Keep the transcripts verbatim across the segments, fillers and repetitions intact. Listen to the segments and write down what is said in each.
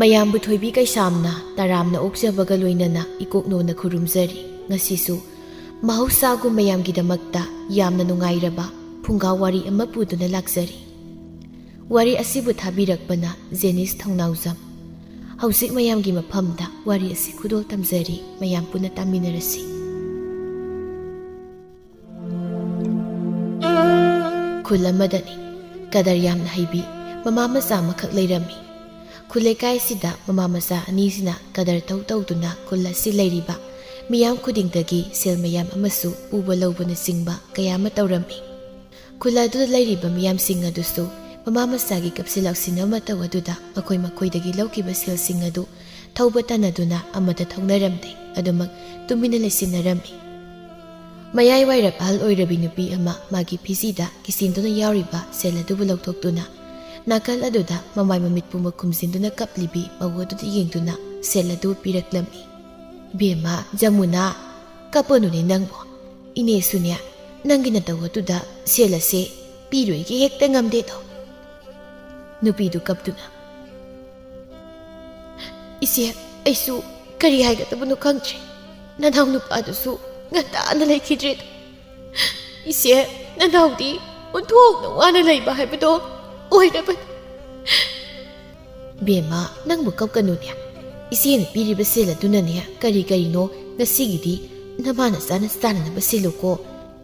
ꯃꯌꯥꯝꯕꯨ ꯊꯣꯏꯕꯤ ꯀꯩꯁꯥꯝꯅ ꯇꯔꯥꯝꯅ ꯑꯣꯛꯆꯕꯒ ꯂꯣꯏꯅꯅ ꯏꯀꯣꯛꯅꯣꯅ ꯈꯨꯔꯨꯝꯖꯔꯤ꯫ ꯉꯁꯤꯁꯨ ꯃꯍꯧꯁꯥꯒꯨꯝ ꯃꯌꯥꯝꯒꯤꯗꯃꯛꯇ ꯌꯥꯝꯅ ꯅꯨꯡꯉꯥꯏꯔꯕ ꯐꯨꯡꯒꯥ ꯋꯥꯔꯤ ꯑꯃ ꯄꯨꯗꯨꯅ ꯂꯥꯛꯆꯔꯤ꯫ ꯋꯥꯔꯤ ꯑꯁꯤꯕꯨ ꯊꯥꯕꯤꯔꯛꯄꯅ ꯖꯦꯅꯤꯁ ꯊꯧꯅꯥꯎꯖꯝ꯫ ꯍꯧꯖꯤꯛ ꯃꯌꯥꯝꯒꯤ ꯃꯐꯝꯗ ꯋꯥꯔꯤ ꯑꯁꯤ ꯈꯨꯗꯣꯜ ꯇꯝꯖꯔꯤ, ꯃꯌꯥꯝ ꯄꯨꯟꯅ ꯇꯥꯃꯤꯟꯅꯔꯁꯤ꯫ ꯈꯨꯜ ꯑꯃꯗꯅꯤ ꯀꯗꯔ ꯌꯥꯝꯅ ꯍꯩꯕꯤ ꯃꯃꯥ ꯃꯆꯥ ꯑꯃꯈꯛ ꯂꯩꯔꯝꯃꯤ꯫ ꯈꯨꯜ ꯂꯩꯀꯥꯏꯁꯤꯗ ꯃꯃꯥ ꯃꯆꯥ ꯑꯅꯤꯁꯤꯅ ꯀꯗꯔ ꯇꯧ ꯇꯧꯗꯨꯅ ꯈꯨꯜ ꯑꯁꯤ ꯂꯩꯔꯤꯕ ꯃꯤꯌꯥꯝ ꯈꯨꯗꯤꯡꯗꯒꯤ ꯁꯦꯜ ꯃꯌꯥꯝ ꯑꯃꯁꯨ ꯄꯨꯕ ꯂꯧꯕꯅꯆꯤꯡꯕ ꯀꯌꯥ ꯑꯃ ꯇꯧꯔꯝꯃꯤ꯫ ꯈꯨꯜ ꯑꯗꯨꯗ ꯂꯩꯔꯤꯕ ꯃꯤꯌꯥꯝꯁꯤꯡ ꯑꯗꯨꯁꯨ ꯃꯃꯥ ꯃꯆꯥꯒꯤ ꯀꯞꯁꯤꯟ ꯂꯥꯛꯁꯤꯟꯅ ꯃꯇꯧ ꯑꯗꯨꯗ ꯃꯈꯣꯏ ꯃꯈꯣꯏꯗꯒꯤ ꯂꯧꯈꯤꯕ ꯁꯦꯜꯁꯤꯡ ꯑꯗꯨ ꯊꯧꯕ ꯇꯟꯅꯗꯨꯅ ꯑꯃꯠꯇ ꯊꯧꯅꯔꯝꯗꯦ, ꯑꯗꯨꯃꯛ ꯇꯨꯃꯤꯟꯅ ꯂꯩꯁꯤꯟꯅꯔꯝꯃꯤ꯫ ꯃꯌꯥꯏ ꯋꯥꯏꯔꯞ ꯑꯍꯜ ꯑꯣꯏꯔꯕꯤ ꯅꯨꯄꯤ ꯑꯃ ꯃꯥꯒꯤ ꯐꯤꯖꯤꯗ ꯀꯤꯁꯤꯟꯗꯨꯅ ꯌꯥꯎꯔꯤꯕ ꯁꯦꯜ ꯑꯗꯨꯕꯨ ꯂꯧꯊꯣꯛꯇꯨꯅ ꯅꯥꯀꯜ ꯑꯗꯨꯗ ꯃꯃꯥꯏ ꯃꯃꯤꯠ ꯄꯨꯝꯕ ꯈꯨꯝꯖꯤꯟꯗꯨꯅ ꯀꯞꯂꯤꯕꯤ ꯃꯧ ꯑꯗꯨꯗ ꯌꯦꯡꯗꯨꯅ ꯁꯦꯜ ꯑꯗꯨ ꯄꯤꯔꯛꯂꯝꯃꯤ꯫ "ꯕꯦꯝꯃ ꯖꯃꯨꯅꯥ, ꯀꯞꯄꯅꯨꯅꯦ ꯅꯪꯕꯣ꯫ ꯏꯅꯦꯁꯨꯅꯦ ꯅꯪꯒꯤ ꯅꯇꯧ ꯑꯗꯨꯗ ꯁꯦꯜ ꯑꯁꯦ ꯄꯤꯔꯣꯏꯒꯦ ꯍꯦꯛꯇ ꯉꯝꯗꯦꯗꯣ"꯫ ꯅꯨꯄꯤꯗꯨ ꯀꯞꯇꯨꯅ, "ꯏꯆꯦ, ꯑꯩꯁꯨ ꯀꯔꯤ ꯍꯥꯏꯒꯗꯕꯅꯣ ꯈꯪꯗ꯭ꯔꯦ꯫ ꯅꯅꯥꯎ ꯅꯨꯄꯥꯗꯨꯁꯨ ꯉꯟꯇꯥꯅ ꯂꯩꯈꯤꯗ꯭ꯔꯦꯗꯣ꯫ ꯏꯆꯦ, ꯅꯅꯥꯎꯗꯤ ꯑꯣꯟꯊꯣꯛꯅ ꯋꯥꯅ ꯂꯩꯕ ꯍꯥꯏꯕꯗꯣ ꯑꯣꯏꯔꯕꯅꯤ"꯫ "ꯕꯦꯝꯃ, ꯅꯪꯕꯨ ꯀꯞꯀꯅꯨꯅꯦ꯫ ꯏꯆꯦꯅ ꯄꯤꯔꯤꯕ ꯁꯦꯜ ꯑꯗꯨꯅꯅꯦ ꯀꯔꯤ ꯀꯔꯤꯅꯣ ꯉꯁꯤꯒꯤꯗꯤ ꯅꯃꯥ ꯅꯆꯥꯅ ꯆꯥꯅꯅꯕ ꯁꯤꯜꯂꯨꯀꯣ꯫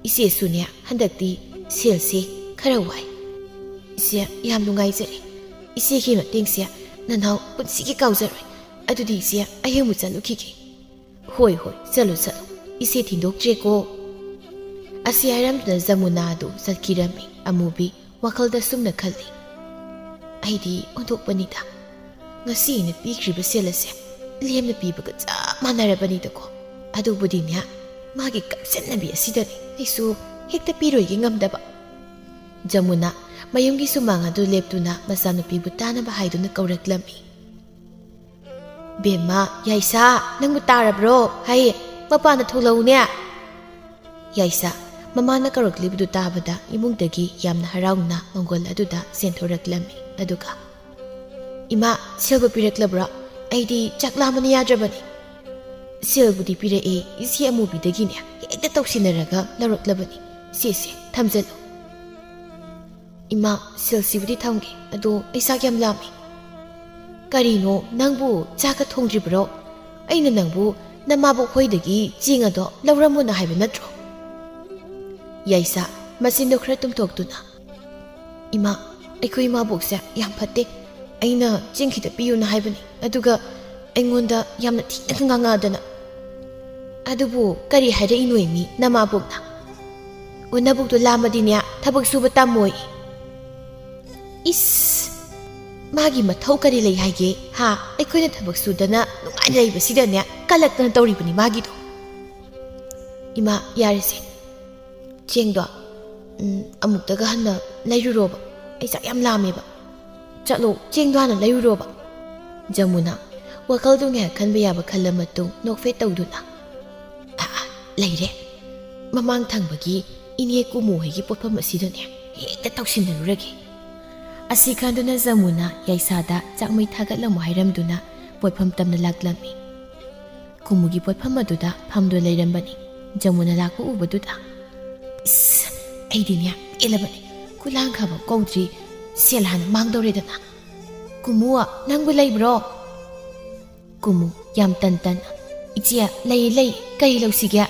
ꯏꯆꯦꯁꯨꯅꯦ ꯍꯟꯗꯛꯇꯤ ꯁꯦꯜꯁꯦ ꯈꯔ ꯋꯥꯏ꯫ ꯏꯆꯦ, ꯌꯥꯝ ꯅꯨꯡꯉꯥꯏꯖꯔꯦ꯫ ꯏꯆꯦꯒꯤ ꯃꯇꯦꯡꯁꯦ ꯅꯅꯥꯎ ꯄꯨꯟꯁꯤꯒꯤ ꯀꯥꯎꯖꯔꯣꯏ꯫ ꯑꯗꯨꯗꯤ ꯏꯆꯦ, ꯑꯩ ꯑꯃꯨꯛ ꯆꯠꯂꯨꯈꯤꯒꯦ"꯫ "ꯍꯣꯏ, ꯍꯣꯏ, ꯆꯠꯂꯨ, ꯆꯠꯂꯨ꯫ ꯏꯆꯦ ꯊꯤꯟꯗꯣꯛꯇ꯭ꯔꯦꯀꯣ"꯫ ꯑꯁꯤ ꯍꯥꯏꯔꯝꯗꯨꯅ ꯖꯃꯨꯅꯥ ꯑꯗꯨ ꯆꯠꯈꯤꯔꯝꯃꯤ꯫ ꯑꯃꯨꯕꯤ ꯋꯥꯈꯜꯗ ꯁꯨꯝꯅ ꯈꯜꯂꯤ, "ꯑꯩꯗꯤ ꯑꯣꯟꯊꯣꯛꯄꯅꯤꯗ꯫ ꯉꯁꯤ ꯑꯩꯅ ꯄꯤꯈ꯭ꯔꯤꯕ ꯁꯦꯜ ꯑꯁꯦ ꯂꯦꯝꯅ ꯄꯤꯕꯒ ꯆꯞ ꯃꯥꯟꯅꯔꯕꯅꯤꯗꯀꯣ꯫ ꯑꯗꯨꯕꯨꯗꯤꯅꯦ, ꯃꯥꯒꯤ ꯀꯞꯁꯟꯅꯕꯤ ꯑꯁꯤꯗꯅꯤ ꯑꯩꯁꯨ ꯍꯦꯛꯇ ꯄꯤꯔꯣꯏꯒꯦ ꯉꯝꯗꯕ"꯫ ꯖꯃꯨꯅꯥ ꯃꯌꯨꯝꯒꯤ ꯁꯨꯃꯥꯡ ꯑꯗꯨ ꯂꯦꯞꯇꯨꯅ ꯃꯆꯥꯅꯨꯄꯤꯕꯨ ꯇꯥꯅꯕ ꯍꯥꯏꯗꯨꯅ ꯀꯧꯔꯛꯂꯝꯃꯤ꯫ "ꯕꯦꯝꯃ, ꯌꯥꯏꯁꯥ, ꯅꯪꯕꯨ ꯇꯥꯔꯕ꯭ꯔꯣ? ꯍꯩ, ꯃꯄꯥꯟꯗ ꯊꯣꯛꯂꯛꯎꯅꯦ"꯫ ꯌꯥꯏꯁꯥ ꯃꯃꯥꯅ ꯀꯧꯔꯛꯂꯤꯕꯗꯨ ꯇꯥꯕꯗ ꯏꯃꯨꯡꯗꯒꯤ ꯌꯥꯝꯅ ꯍꯔꯥꯎꯅ ꯃꯪꯒꯣꯜ ꯑꯗꯨꯗ ꯆꯦꯟꯊꯣꯔꯛꯂꯝꯃꯤ꯫ ꯑꯗꯨꯒ, ꯏꯃꯥ, ꯁꯦꯜꯕꯨ ꯄꯤꯔꯛꯂꯕ꯭ꯔꯥ? ꯑꯩꯗꯤ ꯆꯥꯛ ꯂꯥꯝꯕꯅ ꯌꯥꯗ꯭ꯔꯕꯅꯤ꯫ ꯁꯦꯜꯕꯨꯗꯤ ꯄꯤꯔꯛꯑꯦ, ꯏꯆꯦ ꯑꯃꯨꯕꯤꯗꯒꯤꯅꯦ ꯍꯦꯛꯇ ꯇꯧꯁꯤꯟꯅꯔꯒ ꯂꯧꯔꯛꯂꯕꯅꯤ꯫ ꯁꯦ, ꯁꯦ, ꯊꯝꯖꯜꯂꯨ꯫ ꯏꯃꯥ, ꯁꯦꯜꯁꯤꯕꯨꯗꯤ ꯊꯝꯒꯦ, ꯑꯗꯣ ꯑꯩ ꯆꯥꯛ ꯌꯥꯝ ꯂꯥꯝꯃꯦ꯫ ꯀꯔꯤꯅꯣ, ꯅꯪꯕꯨ ꯆꯥꯛꯀ ꯊꯣꯡꯗ꯭ꯔꯤꯕ꯭ꯔꯣ? ꯑꯩꯅ ꯅꯪꯕꯨ ꯅꯃꯥꯕꯣꯛ ꯍꯣꯏꯗꯒꯤ ꯆꯦꯡ ꯑꯗꯣ ꯂꯧꯔꯝꯃꯣꯅ ꯍꯥꯏꯕ ꯅꯠꯇ꯭ꯔꯣ? ꯌꯥꯏꯁꯥ, ꯃꯆꯤꯟꯗꯣ ꯈꯔ ꯇꯨꯝꯊꯣꯛꯇꯨꯅ, ꯏꯃꯥ, ꯑꯩꯈꯣꯏ ꯏꯃꯥꯕꯣꯛꯁꯦ ꯌꯥꯝ ꯐꯠꯇꯦ꯫ ꯑꯩꯅ ꯆꯦꯡ ꯈꯤꯇ ꯄꯤꯌꯨꯅ ꯍꯥꯏꯕꯅꯤ, ꯑꯗꯨꯒ ꯑꯩꯉꯣꯟꯗ ꯌꯥꯝꯅ ꯊꯤꯅ ꯉꯥꯡꯉꯛꯑꯗꯅ꯫ ꯑꯗꯨꯕꯨ ꯀꯔꯤ ꯍꯥꯏꯔꯛꯏꯅꯣ ꯃꯤ ꯅꯃꯥꯕꯣꯛꯅ? ꯑꯣ, ꯅꯕꯨꯛꯇꯣ ꯂꯥꯝꯃꯗꯤꯅꯦ ꯊꯕꯛ ꯁꯨꯕ ꯇꯝꯃꯣꯏ꯫ ꯏꯁ! ꯃꯥꯒꯤ ꯃꯊꯧ ꯀꯔꯤ ꯂꯩ ꯍꯥꯏꯒꯦ? ꯍꯥ? ꯑꯩꯈꯣꯏꯅ ꯊꯕꯛ ꯁꯨꯗꯅ ꯅꯨꯡꯉꯥꯏꯅ ꯂꯩꯕꯁꯤꯗꯅꯦ ꯀꯜꯂꯛꯇꯅ ꯇꯧꯔꯤꯕꯅꯤ ꯃꯥꯒꯤꯗꯣ꯫ ꯏꯃꯥ, ꯌꯥꯔꯦꯁꯦ꯫ ꯆꯦꯡꯗꯣ, ꯎꯝ, ꯑꯃꯨꯛꯇꯒ ꯍꯟꯅ ꯂꯩꯔꯨꯔꯣꯕ꯫ ꯑꯩ ꯆꯥꯛ ꯌꯥꯝ ꯂꯥꯝꯃꯦꯕ꯫ ꯆꯠꯂꯣ, ꯆꯦꯡꯗꯣ ꯍꯥꯟꯅ ꯂꯩꯔꯨꯔꯣꯕ꯫ ꯖꯃꯨꯅꯥ, ꯋꯥꯈꯜꯗꯨ ꯉꯥꯏꯍꯥꯛ ꯈꯟꯕ ꯌꯥꯕ ꯈꯜꯂ ꯃꯇꯨꯡ ꯅꯣꯛꯐꯦꯠ ꯇꯧꯗꯨꯅ, "ꯑꯥ, ꯑꯥ, ꯂꯩꯔꯦ꯫ ꯃꯃꯥꯡ ꯊꯪꯕꯒꯤ ꯏꯅꯦ ꯀꯨꯃꯨ ꯍꯣꯏꯒꯤ ꯄꯣꯠꯐꯝ ꯑꯁꯤꯗꯅꯦ ꯍꯦꯛꯇ ꯇꯧꯁꯤꯟꯅꯔꯨꯔꯒꯦ"꯫ ꯑꯁꯤ ꯈꯟꯗꯨꯅ ꯖꯃꯨꯅꯥ ꯌꯥꯏꯁꯥꯗ ꯆꯥꯛꯃꯩ ꯊꯥꯒꯠꯂꯝꯃꯨ ꯍꯥꯏꯔꯝꯗꯨꯅ ꯄꯣꯠꯐꯝ ꯇꯝꯅ ꯂꯥꯛꯂꯝꯃꯤ꯫ ꯀꯨꯃꯨꯒꯤ ꯄꯣꯠꯐꯝ ꯑꯗꯨꯗ ꯐꯝꯗꯨꯅ ꯂꯩꯔꯝꯕꯅꯤ꯫ ꯖꯃꯨꯅꯥ ꯂꯥꯛꯄ ꯎꯕꯗꯨꯗ, "ꯏꯁ, ꯑꯩꯗꯤꯅꯦ ꯄꯦꯜꯂꯕꯅꯤ꯫ ꯈꯨꯂꯥꯡꯈꯕ ꯀꯧꯗ꯭ꯔꯤ, ꯁꯦꯜ ꯍꯥꯟꯅ ꯃꯥꯡꯗꯧꯔꯦꯗꯅ"꯫ "ꯀꯨꯃꯨ, ꯅꯪꯕꯨ ꯂꯩꯕ꯭ꯔꯣ?" ꯀꯨꯃꯨ ꯌꯥꯝ ꯇꯟ ꯇꯟꯅ, "ꯏꯆꯦ, ꯂꯩ, ꯂꯩ, ꯀꯔꯤ ꯂꯧꯁꯤꯒꯦ?"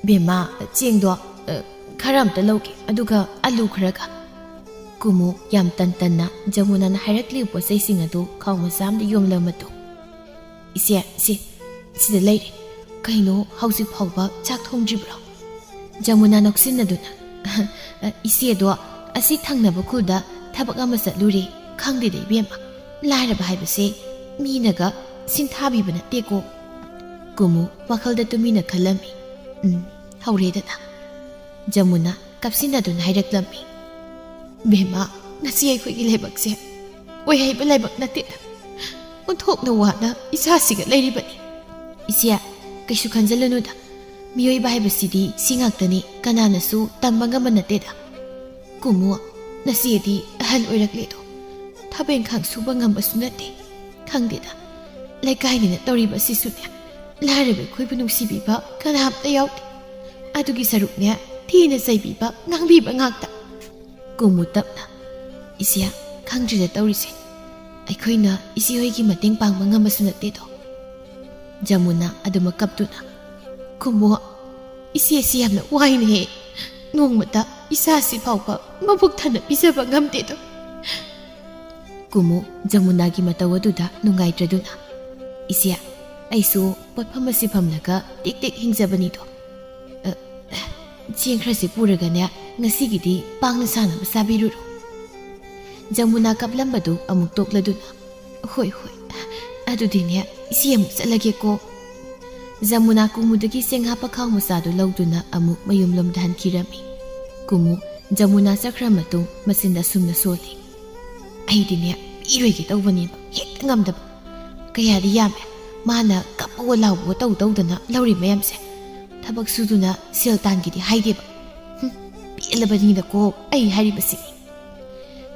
"ꯕꯦꯝꯃ, ꯆꯦꯡꯗꯣ, ꯑ, ꯈꯔ ꯑꯝꯇ ꯂꯧꯒꯦ, ꯑꯗꯨꯒ ꯑꯂꯨ ꯈꯔꯒ"꯫ ꯀꯨꯃꯨ ꯌꯥꯝ ꯇꯟ ꯇꯟꯅ ꯖꯃꯨꯅꯥꯅ ꯍꯥꯏꯔꯛꯂꯤꯕ ꯄꯣꯠ ꯆꯩꯁꯤꯡ ꯑꯗꯨ ꯈꯥꯎ ꯃꯆꯥ ꯑꯃꯗ ꯌꯣꯝꯂꯕ ꯃꯇꯨꯡ, "ꯏꯆꯦ, ꯁꯤ, ꯁꯤꯗ ꯂꯩꯔꯦ꯫ ꯀꯩꯅꯣ, ꯍꯧꯖꯤꯛ ꯐꯥꯎꯕ ꯆꯥꯛ ꯊꯣꯡꯗ꯭ꯔꯤꯕ꯭ꯔꯣ?" ꯖꯃꯨꯅꯥ ꯅꯣꯛꯁꯤꯟꯅꯗꯨꯅ, "ꯏꯆꯦꯗꯣ ꯑꯁꯤ ꯊꯪꯅꯕ ꯈꯨꯜꯗ ꯊꯕꯛ ꯑꯃ ꯆꯠꯂꯨꯔꯦ꯫ ꯈꯪꯗꯦꯗ ꯏꯕꯦꯝꯃ, ꯂꯥꯏꯔꯕ ꯍꯥꯏꯕꯁꯦ ꯃꯤꯅꯒ ꯁꯤꯟꯊꯥꯕꯤꯕ ꯅꯠꯇꯦꯀꯣ"꯫ ꯀꯨꯃꯨ ꯋꯥꯈꯜꯗ ꯇꯨꯃꯤꯟꯅ ꯈꯜꯂꯝꯃꯤ꯫ "ꯎꯝ, ꯍꯧꯔꯦꯗꯅ"꯫ ꯖꯃꯨꯅꯥ ꯀꯞꯁꯤꯟꯅꯗꯨꯅ ꯍꯥꯏꯔꯛꯂꯝꯃꯤ, "ꯕꯦꯝꯃ, ꯉꯁꯤ ꯑꯩꯈꯣꯏꯒꯤ ꯂꯥꯏꯕꯛꯁꯦ ꯑꯣꯏꯍꯩꯕ ꯂꯥꯏꯕꯛ ꯅꯠꯇꯦꯗ꯫ ꯑꯣꯟꯊꯣꯛꯅ ꯋꯥꯅ ꯏꯆꯥꯁꯤꯒ ꯂꯩꯔꯤꯕꯅꯤ"꯫ "ꯏꯆꯦ, ꯀꯩꯁꯨ ꯈꯟꯖꯜꯂꯨꯅꯨꯗ꯫ ꯃꯤꯑꯣꯏꯕ ꯍꯥꯏꯕꯁꯤꯗꯤ ꯁꯤ ꯉꯥꯛꯇꯅꯤ, ꯀꯅꯥꯅꯁꯨ ꯇꯝꯕ ꯉꯝꯕ ꯅꯠꯇꯦꯗ"꯫ "ꯀꯨꯃꯨ, ꯅꯆꯦꯗꯤ ꯑꯍꯜ ꯑꯣꯏꯔꯛꯂꯦꯗꯣ꯫ ꯊꯕꯛ ꯏꯪꯈꯥꯡ ꯁꯨꯕ ꯉꯝꯕꯁꯨ ꯅꯠꯇꯦ꯫ ꯈꯪꯗꯦꯗ, ꯂꯩꯀꯥꯏꯅꯤꯅ ꯇꯧꯔꯤꯕ ꯑꯁꯤꯁꯨꯅꯦ, ꯂꯥꯏꯔꯕ ꯑꯩꯈꯣꯏꯕꯨ ꯅꯨꯡꯁꯤꯕꯤꯕ ꯀꯅꯥꯝꯇ ꯌꯥꯎꯗꯦ꯫ ꯑꯗꯨꯒꯤ ꯁꯔꯨꯛꯅꯦ, ꯊꯤꯅ ꯆꯩꯕꯤꯕ, ꯉꯥꯡꯕꯤꯕ ꯉꯥꯛꯇ꯫ ꯀꯨꯝꯃꯨ ꯇꯞꯅ, "ꯏꯆꯦ, ꯈꯪꯗ꯭ꯔꯤꯗ ꯇꯧꯔꯤꯁꯦ꯫ ꯑꯩꯈꯣꯏꯅ ꯏꯆꯦ ꯍꯣꯏꯒꯤ ꯃꯇꯦꯡ ꯄꯥꯡꯕ ꯉꯝꯕꯁꯨ ꯅꯠꯇꯦꯗꯣ꯫" ꯖꯃꯨꯅꯥ ꯑꯗꯨꯃꯛ ꯀꯞꯇꯨꯅ, "ꯀꯨꯝꯃꯨ, ꯏꯆꯦꯁꯤ ꯌꯥꯝꯅ ꯋꯥꯏꯅꯦꯍꯦ꯫ ꯅꯣꯡꯃꯇ ꯏꯆꯥꯁꯤ ꯐꯥꯎꯕ ꯃꯕꯨꯛ ꯊꯟꯅ ꯄꯤꯖꯕ ꯉꯝꯗꯦꯗꯣ꯫" ꯀꯨꯝꯃꯨ ꯖꯃꯨꯅꯥꯒꯤ ꯃꯇꯧ ꯑꯗꯨꯗ ꯅꯨꯡꯉꯥꯏꯇ꯭ꯔꯗꯨꯅ, "ꯏꯆꯦ, ꯑꯩꯁꯨ ꯄꯣꯠꯐꯝ ꯑꯁꯤ ꯐꯝꯂꯒ ꯇꯦꯛ ꯇꯦꯛ ꯍꯤꯡꯖꯕꯅꯤꯗꯣ꯫ ꯑ, ꯆꯦꯡ ꯈꯔꯁꯤ ꯄꯨꯔꯒꯅꯦ, ꯉꯁꯤꯒꯤꯗꯤ ꯄꯥꯡꯅ ꯁꯥꯅꯕ ꯆꯥꯕꯤꯔꯨꯔꯣ꯫" ꯖꯃꯨꯅꯥ ꯀꯞꯂꯝꯕꯗꯨ ꯑꯃꯨꯛ ꯇꯣꯛꯂꯗꯨꯅ, "ꯍꯣꯏ, ꯍꯣꯏ, ꯑꯗꯨꯗꯤꯅꯦ, ꯏꯆꯦ ꯑꯃꯨꯛ ꯆꯠꯂꯒꯦꯀꯣ꯫" ꯖꯃꯨꯅꯥ ꯀꯨꯃꯨꯗꯒꯤ ꯆꯦꯡꯍꯥ ꯄꯈꯥꯎ ꯃꯆꯥꯗꯨ ꯂꯧꯗꯨꯅ ꯑꯃꯨꯛ ꯃꯌꯨꯝꯂꯣꯝꯗ ꯍꯟꯈꯤꯔꯝꯃꯤ꯫ ꯀꯨꯃꯨ ꯖꯃꯨꯅꯥ ꯆꯠꯈ꯭ꯔ ꯃꯇꯨꯡ ꯃꯆꯤꯟ ꯑꯁꯨꯝꯅ ꯁꯣꯜꯂꯤ, "ꯑꯩꯗꯤꯅꯦ, ꯄꯤꯔꯣꯏꯒꯦ ꯇꯧꯕꯅꯦꯕ, ꯍꯦꯛꯇ ꯉꯝꯗꯕ꯫ ꯀꯌꯥꯗꯤ ꯌꯥꯝꯃꯦ, ꯃꯥꯅ ꯀꯞꯄꯒ ꯂꯥꯎꯕꯒ ꯇꯧ ꯇꯧꯗꯅ ꯂꯧꯔꯤ ꯃꯌꯥꯝꯁꯦ꯫ ꯊꯕꯛ ꯁꯨꯗꯨꯅ ꯁꯦꯜ ꯇꯥꯟꯒꯦꯗꯤ ꯍꯥꯏꯗꯦꯕ꯫ ꯍꯨꯝ, ꯄꯦꯜꯂꯕꯅꯤꯗꯀꯣ ꯑꯩ ꯍꯥꯏꯔꯤꯕꯁꯤ꯫"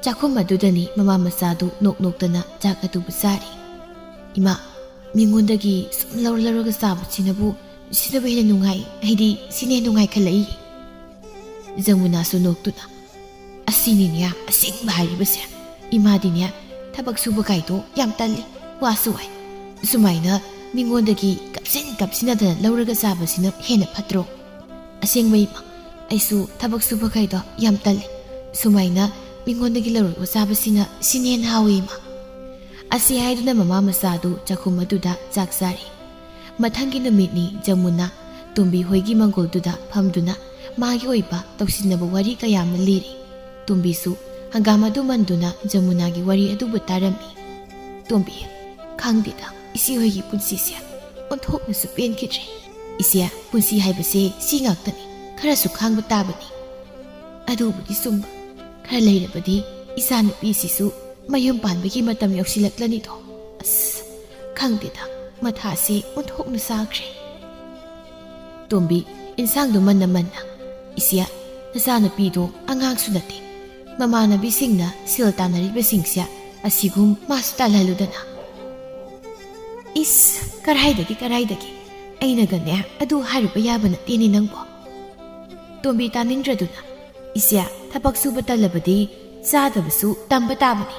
ꯆꯥꯛꯈꯨꯝ ꯑꯗꯨꯗꯅꯤ ꯃꯃꯥ ꯃꯆꯥꯗꯨ ꯅꯣꯛ ꯅꯣꯛꯇꯅ ꯆꯥꯛ ꯑꯗꯨꯕꯨ ꯆꯥꯔꯤ꯫ "ꯏꯃꯥ, ꯃꯤꯉꯣꯟꯗꯒꯤ ꯁꯨꯝ ꯂꯧꯔ ꯂꯧꯔꯒ ꯆꯥꯕꯁꯤꯅꯕꯨ, ꯁꯤꯅꯕꯨ ꯍꯦꯟꯅ ꯅꯨꯡꯉꯥꯏ, ꯍꯥꯏꯗꯤ ꯁꯤꯅ ꯍꯦꯟꯅ ꯅꯨꯡꯉꯥꯏꯈꯠꯂꯛꯏ꯫" ꯖꯃꯨꯅꯥꯁꯨ ꯅꯣꯛꯇꯨꯅ, "ꯑꯁꯤꯅꯤꯅꯦ ꯑꯁꯦꯡꯕ ꯍꯥꯏꯔꯤꯕꯁꯦ꯫ ꯏꯃꯥꯗꯤꯅꯦ, ꯊꯕꯛ ꯁꯨꯕ ꯀꯥꯏꯗꯣ ꯌꯥꯝ ꯇꯜꯂꯤ, ꯋꯥꯁꯨ ꯋꯥꯏ꯫ ꯁꯨꯃꯥꯏꯅ ꯃꯤꯉꯣꯟꯗꯒꯤ ꯀꯞꯁꯤꯟ ꯀꯞꯁꯤꯟꯅꯗꯅ ꯂꯧꯔꯒ ꯆꯥꯕꯁꯤꯅ ꯍꯦꯟꯅ ꯐꯠꯇ꯭ꯔꯣ?" "ꯑꯁꯦꯡꯕ ꯏꯃꯥ, ꯑꯩꯁꯨ ꯊꯕꯛ ꯁꯨꯕ ꯀꯥꯏꯗꯣ ꯌꯥꯝ ꯇꯜꯂꯤ꯫ ꯁꯨꯃꯥꯏꯅ ꯃꯤꯉꯣꯟꯗꯒꯤ ꯂꯧꯔꯒ ꯆꯥꯕꯁꯤꯅ, ꯁꯤꯅ ꯍꯦꯟꯅ ꯍꯥꯎꯏ ꯏꯃꯥ꯫" ꯑꯁꯤ ꯍꯥꯏꯗꯨꯅ ꯃꯃꯥ ꯃꯆꯥꯗꯨ ꯆꯥꯛꯈꯨꯝ ꯑꯗꯨꯗ ꯆꯥꯛ ꯆꯥꯔꯤ꯫ ꯃꯊꯪꯒꯤ ꯅꯨꯃꯤꯠꯅꯤ꯫ ꯖꯃꯨꯅꯥ ꯇꯣꯝꯕꯤ ꯍꯣꯏꯒꯤ ꯃꯪꯒꯣꯜꯗꯨꯗ ꯐꯝꯗꯨꯅ ꯃꯥꯒꯤ ꯑꯣꯏꯕ ꯇꯧꯁꯤꯟꯅꯕ ꯋꯥꯔꯤ ꯀꯌꯥ ꯑꯃ ꯂꯤꯔꯤ꯫ ꯇꯣꯝꯕꯤꯁꯨ ꯍꯪꯒꯥꯝ ꯑꯗꯨ ꯃꯟꯗꯨꯅ ꯖꯃꯨꯅꯥꯒꯤ ꯋꯥꯔꯤ ꯑꯗꯨꯕꯨ ꯇꯥꯔꯝꯃꯤ꯫ "ꯇꯣꯝꯕꯤ, ꯈꯪꯗꯦꯗ, ꯏꯆꯦ ꯍꯣꯏꯒꯤ ꯄꯨꯟꯁꯤꯁꯦ ꯑꯣꯟꯊꯣꯛꯅꯁꯨ ꯄꯦꯟꯈꯤꯗ꯭ꯔꯦ꯫ ꯏꯆꯦ, ꯄꯨꯟꯁꯤ ꯍꯥꯏꯕꯁꯦ ꯁꯤ ꯉꯥꯛꯇꯅꯤ, ꯈꯔꯁꯨ ꯈꯥꯡꯕ ꯇꯥꯕꯅꯤ꯫" "ꯑꯗꯨꯕꯨꯗꯤ ꯆꯨꯝꯕ, ꯈꯔ ꯂꯩꯔꯕꯗꯤ ꯏꯆꯥꯅꯨꯄꯤꯁꯤꯁꯨ ꯃꯌꯨꯝ ꯄꯥꯟꯕꯒꯤ ꯃꯇꯝ ꯌꯧꯁꯤꯜꯂꯛꯂꯅꯤꯗꯣ꯫ ꯑꯁ, ꯈꯪꯗꯦꯗ, ꯃꯊꯥꯁꯤ ꯑꯣꯟꯊꯣꯛꯅ ꯁꯥꯈ꯭ꯔꯦ꯫" ꯇꯣꯝꯕꯤ, ꯏꯟꯁꯥꯡꯗꯨ ꯃꯟꯅ ꯃꯟꯅ, "ꯏꯆꯦ, ꯅꯆꯥꯅꯨꯄꯤꯗꯣ ꯑꯉꯥꯡꯁꯨ ꯅꯠꯇꯦ꯫ ꯃꯃꯥꯟꯅꯕꯤꯁꯤꯡꯅ ꯁꯦꯜ ꯇꯥꯟꯅꯔꯤꯕꯁꯤꯡꯁꯦ ꯑꯁꯤꯒꯨꯝ ꯃꯥꯁꯨ ꯇꯥꯜꯍꯜꯂꯨꯗꯅ꯫ ꯏꯁ, ꯀꯔꯥꯏꯗꯒꯤ, ꯀꯔꯥꯏꯗꯒꯤ? ꯑꯩꯅꯒꯅꯦ ꯑꯗꯨ ꯍꯥꯏꯔꯨꯕ ꯌꯥꯕ ꯅꯠꯇꯦꯅꯦ ꯅꯪꯕꯣ꯫ ꯇꯣꯝꯕꯤ ꯇꯥꯅꯤꯡꯗ꯭ꯔꯗꯨꯅ, "ꯏꯆꯦ, ꯊꯕꯛ ꯁꯨꯕ ꯇꯜꯂꯕꯗꯤ ꯆꯥꯗꯕꯁꯨ ꯇꯝꯕ ꯇꯥꯕꯅꯤ꯫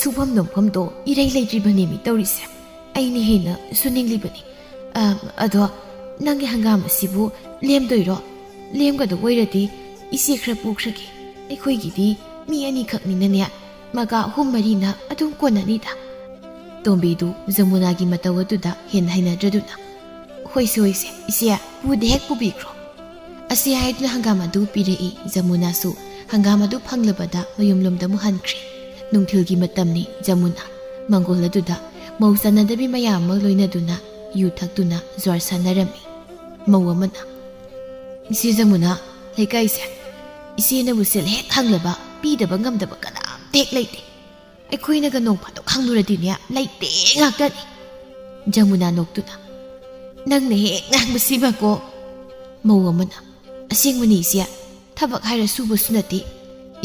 ꯁꯨꯐꯝ ꯅꯣꯝꯐꯝꯗꯣ ꯏꯔꯩ ꯂꯩꯇ꯭ꯔꯤꯕꯅꯦꯃꯤ ꯇꯧꯔꯤꯁꯦ꯫ ꯑꯩꯅ ꯍꯦꯟꯅ ꯁꯨꯅꯤꯡꯂꯤꯕꯅꯤ꯫ ꯑ, ꯑꯗꯣ ꯅꯪꯒꯤ ꯍꯪꯒꯥꯝ ꯑꯁꯤꯕꯨ ꯂꯦꯝꯗꯣꯏꯔꯣ? ꯂꯦꯝꯒꯗꯧ ꯑꯣꯏꯔꯗꯤ ꯏꯆꯦ ꯈꯔ ꯄꯨꯈ꯭ꯔꯒꯦ꯫ ꯑꯩꯈꯣꯏꯒꯤꯗꯤ ꯃꯤ ꯑꯅꯤꯈꯛꯅꯤꯅꯅꯦ, ꯃꯒꯥ ꯑꯍꯨꯝ ꯃꯔꯤꯅ ꯑꯗꯨꯝ ꯀꯣꯟꯅꯅꯤꯗ꯫" ꯇꯣꯝꯕꯤꯗꯨ ꯖꯃꯨꯅꯥꯒꯤ ꯃꯇꯧ ꯑꯗꯨꯗ ꯍꯦꯟꯅ ꯍꯩꯅꯗ꯭ꯔꯗꯨꯅ, "ꯍꯣꯏꯁꯦ, ꯍꯣꯏꯁꯦ, ꯏꯆꯦ, ꯄꯨꯗ ꯍꯦꯛ ꯄꯨꯕꯤꯈ꯭ꯔꯣ꯫" ꯑꯁꯤ ꯍꯥꯏꯗꯨꯅ ꯍꯪꯒꯥꯝ ꯑꯗꯨ ꯄꯤꯔꯛꯏ꯫ ꯖꯃꯨꯅꯥꯁꯨ ꯍꯪꯒꯥꯝ ꯑꯗꯨ ꯐꯪꯂꯕꯗ ꯃꯌꯨꯝꯂꯣꯝꯗ ꯑꯃꯨꯛ ꯍꯟꯈ꯭ꯔꯦ꯫ ꯅꯨꯡꯊꯤꯜꯒꯤ ꯃꯇꯝꯅꯤ꯫ ꯖꯃꯨꯅꯥ ꯃꯪꯒꯣꯜ ꯑꯗꯨꯗ ꯃꯧ ꯆꯥꯟꯅꯗꯕꯤ ꯃꯌꯥꯝ ꯑꯃ ꯂꯣꯏꯅꯗꯨꯅ ꯌꯨ ꯊꯛꯇꯨꯅ ꯖ꯭ꯋꯥꯔ ꯁꯥꯟꯅꯔꯝꯃꯤ꯫ ꯃꯧ ꯑꯃꯅ, "ꯏꯆꯦ ꯖꯃꯨꯅꯥ, ꯂꯩꯀꯥꯏꯁꯦ ꯏꯆꯦꯅꯕꯨ ꯁꯦꯜ ꯍꯦꯛ ꯍꯪꯂꯕ ꯄꯤꯗꯕ ꯉꯝꯗꯕ ꯀꯅꯥꯝꯇ ꯍꯦꯛ ꯂꯩꯇꯦ꯫ ꯑꯩꯈꯣꯏꯅꯒ ꯅꯣꯡ ꯐꯥꯗꯣꯛ ꯍꯪꯂꯨꯔꯗꯤꯅꯦ, ꯂꯩꯇꯦ ꯉꯥꯛꯇꯅꯤ꯫" ꯖꯃꯨꯅꯥ ꯅꯣꯛꯇꯨꯅ, "ꯅꯪꯅ ꯍꯦꯛ ꯉꯥꯡꯕꯁꯤꯃꯀꯣ꯫" ꯃꯧ ꯑꯃꯅ, "ꯑꯁꯦꯡꯕꯅꯤ ꯏꯆꯦ, ꯊꯕꯛ ꯍꯥꯏꯔ ꯁꯨꯕꯁꯨ ꯅꯠꯇꯦ꯫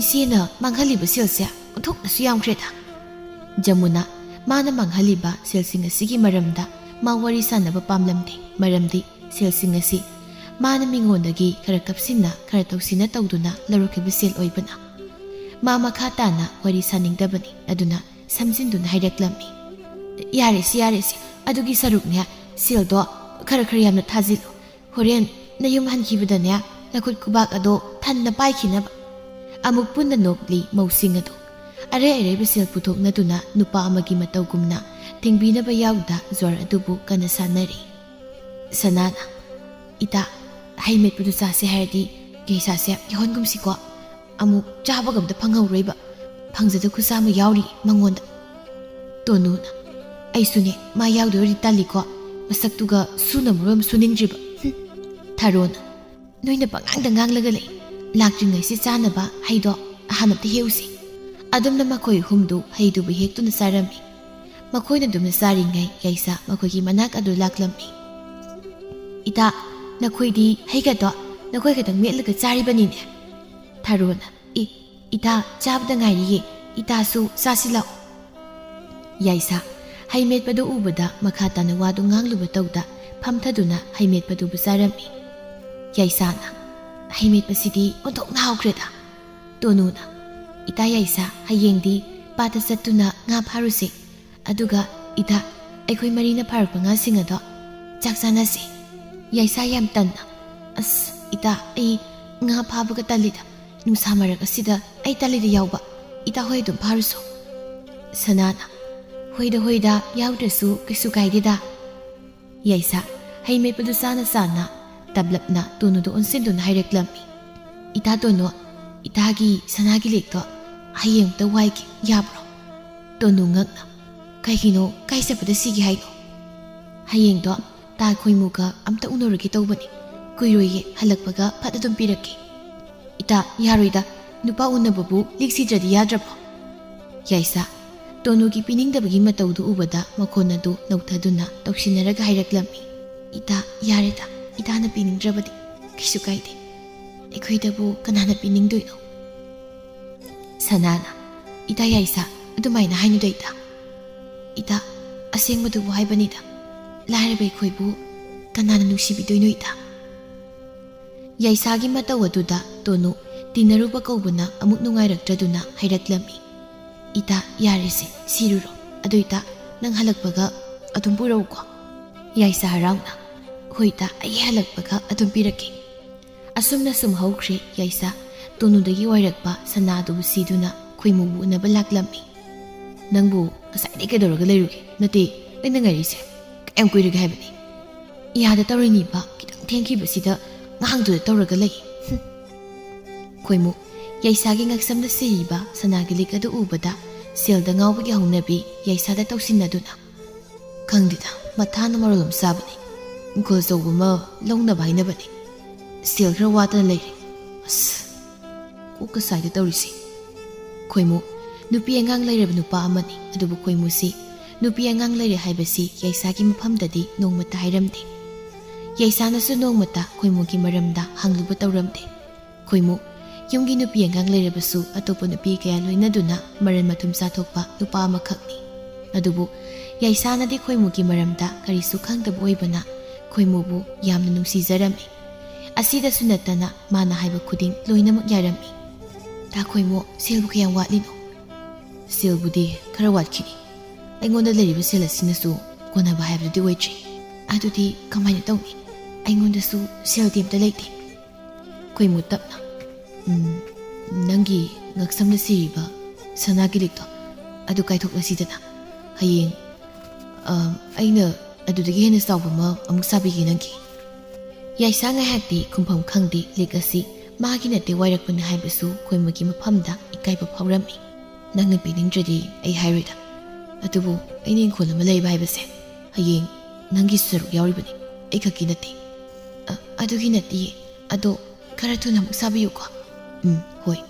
ꯏꯆꯦꯅ ꯃꯥꯡꯍꯜꯂꯤꯕ ꯁꯦꯜꯁꯦ ꯑꯣꯟꯊꯣꯛꯅꯁꯨ ꯌꯥꯝꯈ꯭ꯔꯦꯗ꯫" ꯖꯃꯨꯅꯥ ꯃꯥꯅ ꯃꯥꯡꯍꯜꯂꯤꯕ ꯁꯦꯜꯁꯤꯡ ꯑꯁꯤꯒꯤ ꯃꯔꯝꯗ ꯃꯥ ꯋꯥꯔꯤ ꯁꯥꯟꯅꯕ ꯄꯥꯝꯂꯝꯗꯦ, ꯃꯔꯝꯗꯤ ꯁꯦꯜꯁꯤꯡ ꯑꯁꯤ ꯃꯥꯅ ꯃꯤꯉꯣꯟꯗꯒꯤ ꯈꯔ ꯀꯞꯁꯤꯟꯅ, ꯈꯔ ꯇꯧꯁꯤꯟꯅ ꯇꯧꯗꯨꯅ ꯂꯧꯔꯛꯈꯤꯕ ꯁꯦꯜ ꯑꯣꯏꯕꯅ꯫ ꯃꯥ ꯃꯈꯥ ꯇꯥꯅ ꯋꯥꯔꯤ ꯁꯥꯅꯤꯡꯗꯕꯅꯤ, ꯑꯗꯨꯅ ꯁꯝꯖꯤꯟꯗꯨꯅ ꯍꯥꯏꯔꯛꯂꯝꯃꯤ, "ꯌꯥꯔꯦꯁꯦ, ꯌꯥꯔꯦꯁꯦ, ꯑꯗꯨꯒꯤ ꯁꯔꯨꯛꯅꯦ, ꯁꯦꯜꯗꯣ ꯈꯔ ꯈꯔ ꯌꯥꯝꯅ ꯊꯥꯖꯤꯜꯂꯨ꯫ ꯍꯣꯔꯦꯟ ꯅꯌꯨꯝ ꯍꯟꯈꯤꯕꯗꯅꯦ, ꯅꯈꯨꯠ ꯈꯨꯕꯥꯛ ꯑꯗꯣ ꯊꯟꯅ ꯄꯥꯏꯈꯤꯅꯕ꯫" ꯑꯃꯨꯛ ꯄꯨꯟꯅ ꯅꯣꯛꯂꯤ ꯃꯧꯁꯤꯡ ꯑꯗꯨ꯫ ꯑꯔꯩ ꯑꯔꯩꯕ ꯁꯦꯜ ꯄꯨꯊꯣꯛꯅꯗꯨꯅ ꯅꯨꯄꯥ ꯑꯃꯒꯤ ꯃꯇꯧꯒꯨꯝꯅ ꯊꯤꯡꯕꯤꯅꯕ ꯌꯥꯎꯗ ꯖ꯭ꯋꯥꯔ ꯑꯗꯨꯕꯨ ꯀꯟꯅ ꯁꯥꯟꯅꯔꯤ꯫ ꯁꯅꯥꯅ, "ꯏꯇꯥ, ꯍꯩ ꯃꯦꯠꯄꯗꯨ ꯆꯥꯁꯦ ꯍꯥꯏꯔꯗꯤ ꯀꯩꯁꯥꯁꯦ ꯌꯥꯎꯍꯟꯒꯨꯝꯁꯤꯀꯣ꯫ ꯑꯃꯨꯛ ꯆꯥꯕꯒ ꯑꯝꯇ ꯐꯪꯍꯧꯔꯣꯏꯕ꯫ ꯐꯪꯖꯗ ꯈꯨꯠꯁꯥ ꯑꯃ ꯌꯥꯎꯔꯤ ꯃꯉꯣꯟꯗ꯫" ꯇꯣꯅꯨꯅ, "ꯑꯩꯁꯨꯅꯦ, ꯃꯥ ꯌꯥꯎꯗꯣꯏ ꯑꯣꯏꯔꯗꯤ ꯇꯜꯂꯤꯀꯣ꯫ ꯃꯁꯛꯇꯨꯒ ꯁꯨꯅ ꯃꯔꯣꯏ ꯑꯃ ꯁꯨꯅꯤꯡꯗ꯭ꯔꯤꯕ꯫ ꯍꯨꯝ꯫" ꯊꯥꯔꯣꯅ, "ꯅꯣꯏꯅ ꯄꯉꯥꯡꯗ ꯉꯥꯡꯂꯒ ꯂꯩ꯫ ꯂꯥꯛꯇ꯭ꯔꯤꯉꯩꯁꯤ ꯆꯥꯅꯕ ꯍꯩꯗꯣ ꯑꯍꯥꯟ ꯑꯝꯇ ꯍꯦꯛꯎꯁꯤ꯫" ꯑꯗꯨꯝꯅ ꯃꯈꯣꯏ ꯑꯍꯨꯝꯗꯨ ꯍꯩꯗꯨꯕꯨ ꯍꯦꯛꯇꯨꯅ ꯆꯥꯔꯝꯃꯤ꯫ ꯃꯈꯣꯏꯅ ꯑꯗꯨꯝꯅ ꯆꯥꯔꯤꯉꯩ ꯌꯥꯏꯁꯥ ꯃꯈꯣꯏꯒꯤ ꯃꯅꯥꯛ ꯑꯗꯨ ꯂꯥꯛꯂꯝꯃꯤ꯫ "ꯏꯇꯥ, ꯅꯈꯣꯏꯗꯤ ꯍꯩꯒꯗꯣ ꯅꯈꯣꯏ ꯈꯛꯇꯪ ꯃꯦꯠꯂꯒ ꯆꯥꯔꯤꯕꯅꯤꯅꯦ?" ꯊꯥꯔꯣꯅ, "ꯏ, ꯏꯇꯥ, ꯆꯥꯕꯗ ꯉꯥꯏꯔꯤꯌꯦ, "ꯏꯇꯥꯁꯨ ꯆꯥꯁꯤꯜꯂꯛꯑꯣ꯫" ꯌꯥꯏꯁꯥ ꯍꯩ ꯃꯦꯠꯄꯗꯨ ꯎꯕꯗ ꯃꯈꯥ ꯇꯥꯅ ꯋꯥꯗꯨ ꯉꯥꯡꯂꯨꯕ ꯇꯧꯗ ꯐꯝꯊꯗꯨꯅ ꯍꯩ ꯃꯦꯠꯄꯗꯨꯕꯨ ꯆꯥꯔꯝꯃꯤ꯫ ꯌꯥꯏꯁꯥꯅ, "ꯍꯩ ꯃꯦꯠꯄꯁꯤꯗꯤ ꯑꯣꯟꯊꯣꯛꯅ ꯍꯥꯎꯈ꯭ꯔꯦꯗ꯫" ꯇꯣꯅꯨꯅ, "ꯏꯇꯥ ꯌꯥꯏꯁꯥ, ꯍꯌꯦꯡꯗꯤ ꯄꯥꯠꯇ ꯆꯠꯇꯨꯅ ꯉꯥ ꯐꯥꯔꯨꯁꯦ꯫ ꯑꯗꯨꯒ ꯏꯇꯥ, ꯑꯩꯈꯣꯏ ꯃꯔꯤꯅ ꯐꯥꯔꯛꯄ ꯉꯥꯁꯤꯡ ꯑꯗꯣ ꯆꯥꯛ ꯆꯥꯅꯁꯦ꯫" ꯌꯥꯏꯁꯥ ꯌꯥꯝ ꯇꯟꯅ, "ꯑꯁ ꯏꯇꯥ, ꯑꯩ ꯉꯥ ꯐꯥꯕꯒ ꯇꯜꯂꯤꯗ꯫ ꯅꯨꯡꯁꯥ ꯃꯔꯛ ꯑꯁꯤꯗ ꯑꯩ ꯇꯜꯂꯤꯗ ꯌꯥꯎꯕ꯫ ꯏꯇꯥ ꯍꯣꯏ ꯑꯗꯨꯝ ꯐꯥꯔꯨꯁꯣ꯫" ꯁꯅꯥꯅ, "ꯍꯣꯏꯗ ꯍꯣꯏꯗ, ꯌꯥꯎꯗ꯭ꯔꯁꯨ ꯀꯩꯁꯨ ꯀꯥꯏꯗꯦꯗ꯫" ꯌꯥꯏꯁꯥ ꯍꯩ ꯃꯦꯠꯄꯗꯨ ꯆꯥꯅ ꯆꯥꯅ ꯇꯞꯂꯞꯅ ꯇꯣꯅꯨꯗ ꯑꯣꯟꯁꯤꯟꯗꯨꯅ ꯍꯥꯏꯔꯛꯂꯝꯃꯤ꯫ "ꯏꯇꯥ ꯇꯣꯅꯨ, ꯏꯇꯥꯒꯤ ꯁꯅꯥꯒꯤ ꯂꯤꯛꯇꯣ ꯍꯌꯦꯡ ꯑꯝꯇ ꯋꯥꯏꯒꯦ, ꯌꯥꯕ꯭ꯔꯣ?" ꯇꯣꯅꯨ ꯉꯛꯅ, "ꯀꯩꯒꯤꯅꯣ? ꯀꯥꯏ ꯆꯠꯄꯗ ꯁꯤꯒꯦ ꯍꯥꯏꯅꯣ?" "ꯍꯌꯦꯡꯗꯣ ꯇꯥ ꯈꯣꯏꯃꯨꯒ ꯑꯝꯇ ꯎꯅꯔꯨꯒꯦ ꯇꯧꯕꯅꯤ꯫ ꯀꯨꯏꯔꯣꯏꯌꯦ, ꯍꯜꯂꯛꯄꯒ ꯐꯠ ꯑꯗꯨꯝ ꯄꯤꯔꯛꯀꯦ꯫" "ꯏꯇꯥ, ꯌꯥꯔꯣꯏꯗ꯫ ꯅꯨꯄꯥ ꯎꯅꯕꯕꯨ ꯂꯤꯛ ꯁꯤꯗ꯭ꯔꯗꯤ ꯌꯥꯗ꯭ꯔꯕꯣ?" ꯌꯥꯏꯁꯥ ꯇꯣꯅꯨꯒꯤ ꯄꯤꯅꯤꯡꯗꯕꯒꯤ ꯃꯇꯧꯗꯨ ꯎꯕꯗ ꯃꯈꯣꯟ ꯑꯗꯨ ꯅꯧꯊꯗꯨꯅ ꯇꯧꯁꯤꯟꯅꯔꯒ ꯍꯥꯏꯔꯛꯂꯝꯃꯤ꯫ "ꯏꯇꯥ, ꯌꯥꯔꯦꯗ꯫ ꯏꯇꯥꯅ ꯄꯤꯅꯤꯡꯗ꯭ꯔꯕꯗꯤ ꯀꯩꯁꯨ ꯀꯥꯏꯗꯦ꯫ ꯑꯩꯈꯣꯏꯗꯕꯨ ꯀꯅꯥꯅ ꯄꯤꯅꯤꯡꯗꯣꯏꯅꯣ?" ꯁꯅꯥꯅ, "ꯏꯇꯥ ꯌꯥꯏꯁꯥ, ꯑꯗꯨꯃꯥꯏꯅ ꯍꯥꯏꯅꯨꯗ ꯏꯇꯥ꯫ ꯏꯇꯥ, ꯑꯁꯦꯡꯕꯗꯨꯕꯨ ꯍꯥꯏꯕꯅꯤꯗ꯫ ꯂꯥꯏꯔꯕ ꯑꯩꯈꯣꯏꯕꯨ ꯀꯅꯥꯅ ꯅꯨꯡꯁꯤꯕꯤꯗꯣꯏꯅꯣ ꯏꯇꯥ?" ꯌꯥꯏꯁꯥꯒꯤ ꯃꯇꯧ ꯑꯗꯨꯗ ꯇꯣꯅꯨ ꯇꯤꯟꯅꯔꯨꯕ ꯀꯧꯕꯅ ꯑꯃꯨꯛ ꯅꯨꯡꯉꯥꯏꯔꯛꯇ꯭ꯔꯗꯨꯅ ꯍꯥꯏꯔꯛꯂꯝꯃꯤ꯫ "ꯏꯇꯥ, ꯌꯥꯔꯦꯁꯦ, ꯁꯤꯔꯨꯔꯣ꯫ ꯑꯗꯨ ꯏꯇꯥ, ꯅꯪ ꯍꯜꯂꯛꯄꯒ ꯑꯗꯨꯝ ꯄꯨꯔꯛꯎꯀꯣ꯫" ꯌꯥꯏꯁꯥ ꯍꯔꯥꯎꯅ, "ꯍꯣꯏ ꯏꯇꯥ, ꯑꯩ ꯍꯜꯂꯛꯄꯒ ꯑꯗꯨꯝ ꯄꯤꯔꯛꯀꯦ꯫" ꯑꯁꯨꯝꯅ ꯁꯨꯝ ꯍꯧꯈ꯭ꯔꯦ ꯌꯥꯏꯁꯥ꯫ ꯇꯣꯅꯨꯗꯒꯤ ꯋꯥꯏꯔꯛꯄ ꯁꯅꯥꯗꯨꯕꯨ ꯁꯤꯗꯨꯅ ꯈꯣꯏꯃꯨꯕꯨ ꯎꯅꯕ ꯂꯥꯛꯂꯝꯃꯤ꯫ "ꯅꯪꯕꯨ ꯉꯁꯥꯏꯗꯒꯤ ꯀꯩꯗꯧꯔꯒ ꯂꯩꯔꯨꯒꯦ? ꯅꯠꯇꯦ, ꯑꯩꯅ ꯉꯥꯏꯔꯤꯁꯦ꯫ ꯀꯌꯥꯝ ꯀꯨꯏꯔꯒꯦ ꯍꯥꯏꯕꯅꯤ? ꯏꯌꯥꯗ ꯇꯧꯔꯤꯅꯤꯕ, ꯈꯤꯇꯪ ꯊꯦꯡꯈꯤꯕꯁꯤꯗ ꯉꯥꯡꯗꯨꯗ ꯇꯧꯔꯒ ꯂꯩ꯫" ꯍꯨꯝ꯫ ꯈꯣꯏꯃꯨ ꯌꯥꯏꯁꯥꯒꯤ ꯉꯛꯁꯝꯗ ꯁꯤꯔꯤꯕ ꯁꯅꯥꯒꯤ ꯂꯤꯛ ꯑꯗꯨ ꯎꯕꯗ ꯁꯦꯜꯗ ꯉꯥꯎꯕꯒꯤ ꯍꯧꯅꯕꯤ ꯌꯥꯏꯁꯥꯗ ꯇꯧꯁꯤꯟꯅꯗꯨꯅ, "ꯈꯪꯗꯦꯗ, ꯃꯊꯥꯅ ꯃꯔꯣꯜ ꯑꯃ ꯁꯥꯕꯅꯦ꯫ ꯏꯪꯈꯣꯜ ꯑꯆꯧꯕ ꯑꯃ ꯂꯧꯅꯕ ꯍꯥꯏꯅꯕꯅꯦ꯫ ꯁꯦꯜ ꯈꯔ ꯋꯥꯠꯇꯅ ꯂꯩꯔꯦ꯫ ꯑꯁ, ꯀꯣꯛꯀ ꯁꯥꯏꯗ ꯇꯧꯔꯤꯁꯦ꯫" ꯈꯣꯏꯃꯨ ꯅꯨꯄꯤ ꯑꯉꯥꯡ ꯂꯩꯔꯕ ꯅꯨꯄꯥ ꯑꯃꯅꯤ, ꯑꯗꯨꯕꯨ ꯈꯣꯏꯃꯨꯁꯤ ꯅꯨꯄꯤ ꯑꯉꯥꯡ ꯂꯩꯔꯦ ꯍꯥꯏꯕꯁꯤ ꯌꯥꯏꯁꯥꯒꯤ ꯃꯐꯝꯗꯗꯤ ꯅꯣꯡꯃꯇ ꯍꯥꯏꯔꯝꯗꯦ꯫ ꯌꯥꯏꯁꯥꯅꯁꯨ ꯅꯣꯡꯃꯇ ꯈꯣꯏꯃꯨꯒꯤ ꯃꯔꯝꯗ ꯍꯪꯂꯨꯕ ꯇꯧꯔꯝꯗꯦ꯫ ꯈꯣꯏꯃꯨ ꯌꯨꯝꯒꯤ ꯅꯨꯄꯤ ꯑꯉꯥꯡ ꯂꯩꯔꯕꯁꯨ ꯑꯇꯣꯞꯄ ꯅꯨꯄꯤ ꯀꯌꯥ ꯂꯣꯏꯅꯗꯨꯅ ꯃꯔꯟ ꯃꯊꯨꯝ ꯆꯥꯊꯣꯛꯄ ꯅꯨꯄꯥ ꯑꯃꯈꯛꯅꯤ꯫ ꯑꯗꯨꯕꯨ ꯌꯥꯏꯁꯥꯅꯗꯤ ꯈꯣꯏꯃꯨꯒꯤ ꯃꯔꯝꯗ ꯀꯔꯤꯁꯨ ꯈꯪꯗꯕ ꯑꯣꯏꯕꯅ ꯈꯣꯏꯃꯨꯕꯨ ꯌꯥꯝꯅ ꯅꯨꯡꯁꯤꯖꯔꯝꯃꯤ꯫ ꯑꯁꯤꯗꯁꯨ ꯅꯠꯇꯅ ꯃꯥꯅ ꯍꯥꯏꯕ ꯈꯨꯗꯤꯡ ꯂꯣꯏꯅꯃꯛ ꯌꯥꯔꯝꯃꯤ꯫ "ꯇꯥ ꯈꯣꯏꯃꯨ, ꯁꯦꯜꯕꯨ ꯀꯌꯥꯝ ꯋꯥꯠꯂꯤꯅꯣ?" "ꯁꯦꯜꯕꯨꯗꯤ ꯈꯔ ꯋꯥꯠꯈꯤꯅꯤ꯫ ꯑꯩꯉꯣꯟꯗ ꯂꯩꯔꯤꯕ ꯁꯦꯜ ꯑꯁꯤꯅꯁꯨ ꯀꯣꯟꯅꯕ ꯍꯥꯏꯕꯗꯨꯗꯤ ꯑꯣꯏꯗ꯭ꯔꯤ꯫ ꯑꯗꯨꯗꯤ ꯀꯃꯥꯏꯅ ꯇꯧꯅꯤ? ꯑꯩꯉꯣꯟꯗꯁꯨ ꯁꯦꯜꯗꯤ ꯑꯝꯇ ꯂꯩꯇꯦ꯫" ꯈꯣꯏꯃꯨ ꯇꯞꯅ, "ꯎꯝ, ꯅꯪꯒꯤ ꯉꯛꯁꯝꯗ ꯁꯤꯔꯤꯕ ꯁꯅꯥꯒꯤ ꯂꯤꯛꯇꯣ ꯑꯗꯨ ꯀꯥꯏꯊꯣꯛꯂꯁꯤꯗꯅ꯫ ꯍꯌꯦꯡ, ꯑ, ꯑꯩꯅ ꯑꯗꯨꯗꯒꯤ ꯍꯦꯟꯅ ꯆꯥꯎꯕ ꯑꯃ ꯑꯃꯨꯛ ꯁꯥꯕꯤꯒꯦ ꯅꯪꯒꯤ꯫" ꯌꯥꯏꯁꯥ ꯉꯥꯏꯍꯥꯛꯇꯤ ꯈꯨꯝꯐꯝ ꯈꯪꯗꯦ꯫ ꯂꯤꯛ ꯑꯁꯤ ꯃꯥꯒꯤ ꯅꯠꯇꯦ, ꯋꯥꯏꯔꯛꯄꯅꯤ ꯍꯥꯏꯕꯁꯨ ꯈꯣꯏꯃꯨꯒꯤ ꯃꯐꯝꯗ ꯏꯀꯥꯏꯕ ꯐꯥꯎꯔꯝꯃꯤ꯫ "ꯅꯪꯅ ꯄꯤꯅꯤꯡꯗ꯭ꯔꯗꯤ ꯑꯩ ꯍꯥꯏꯔꯣꯏꯗ꯫ ꯑꯗꯨꯕꯨ ꯑꯩꯅ ꯏꯪꯈꯣꯜ ꯑꯃ ꯂꯩꯕ ꯍꯥꯏꯕꯁꯦ ꯍꯌꯦꯡ ꯅꯪꯒꯤ ꯁꯔꯨꯛ ꯌꯥꯎꯔꯤꯕꯅꯤ, ꯑꯩ ꯈꯛꯀꯤ ꯅꯠꯇꯦ꯫" "ꯑ, ꯑꯗꯨꯒꯤ ꯅꯠꯇꯦ, ꯑꯗꯣ ꯈꯔ ꯊꯨꯅ ꯑꯃꯨꯛ ꯁꯥꯕꯤꯌꯨꯀꯣ꯫" "ꯎꯝ, ꯍꯣꯏ꯫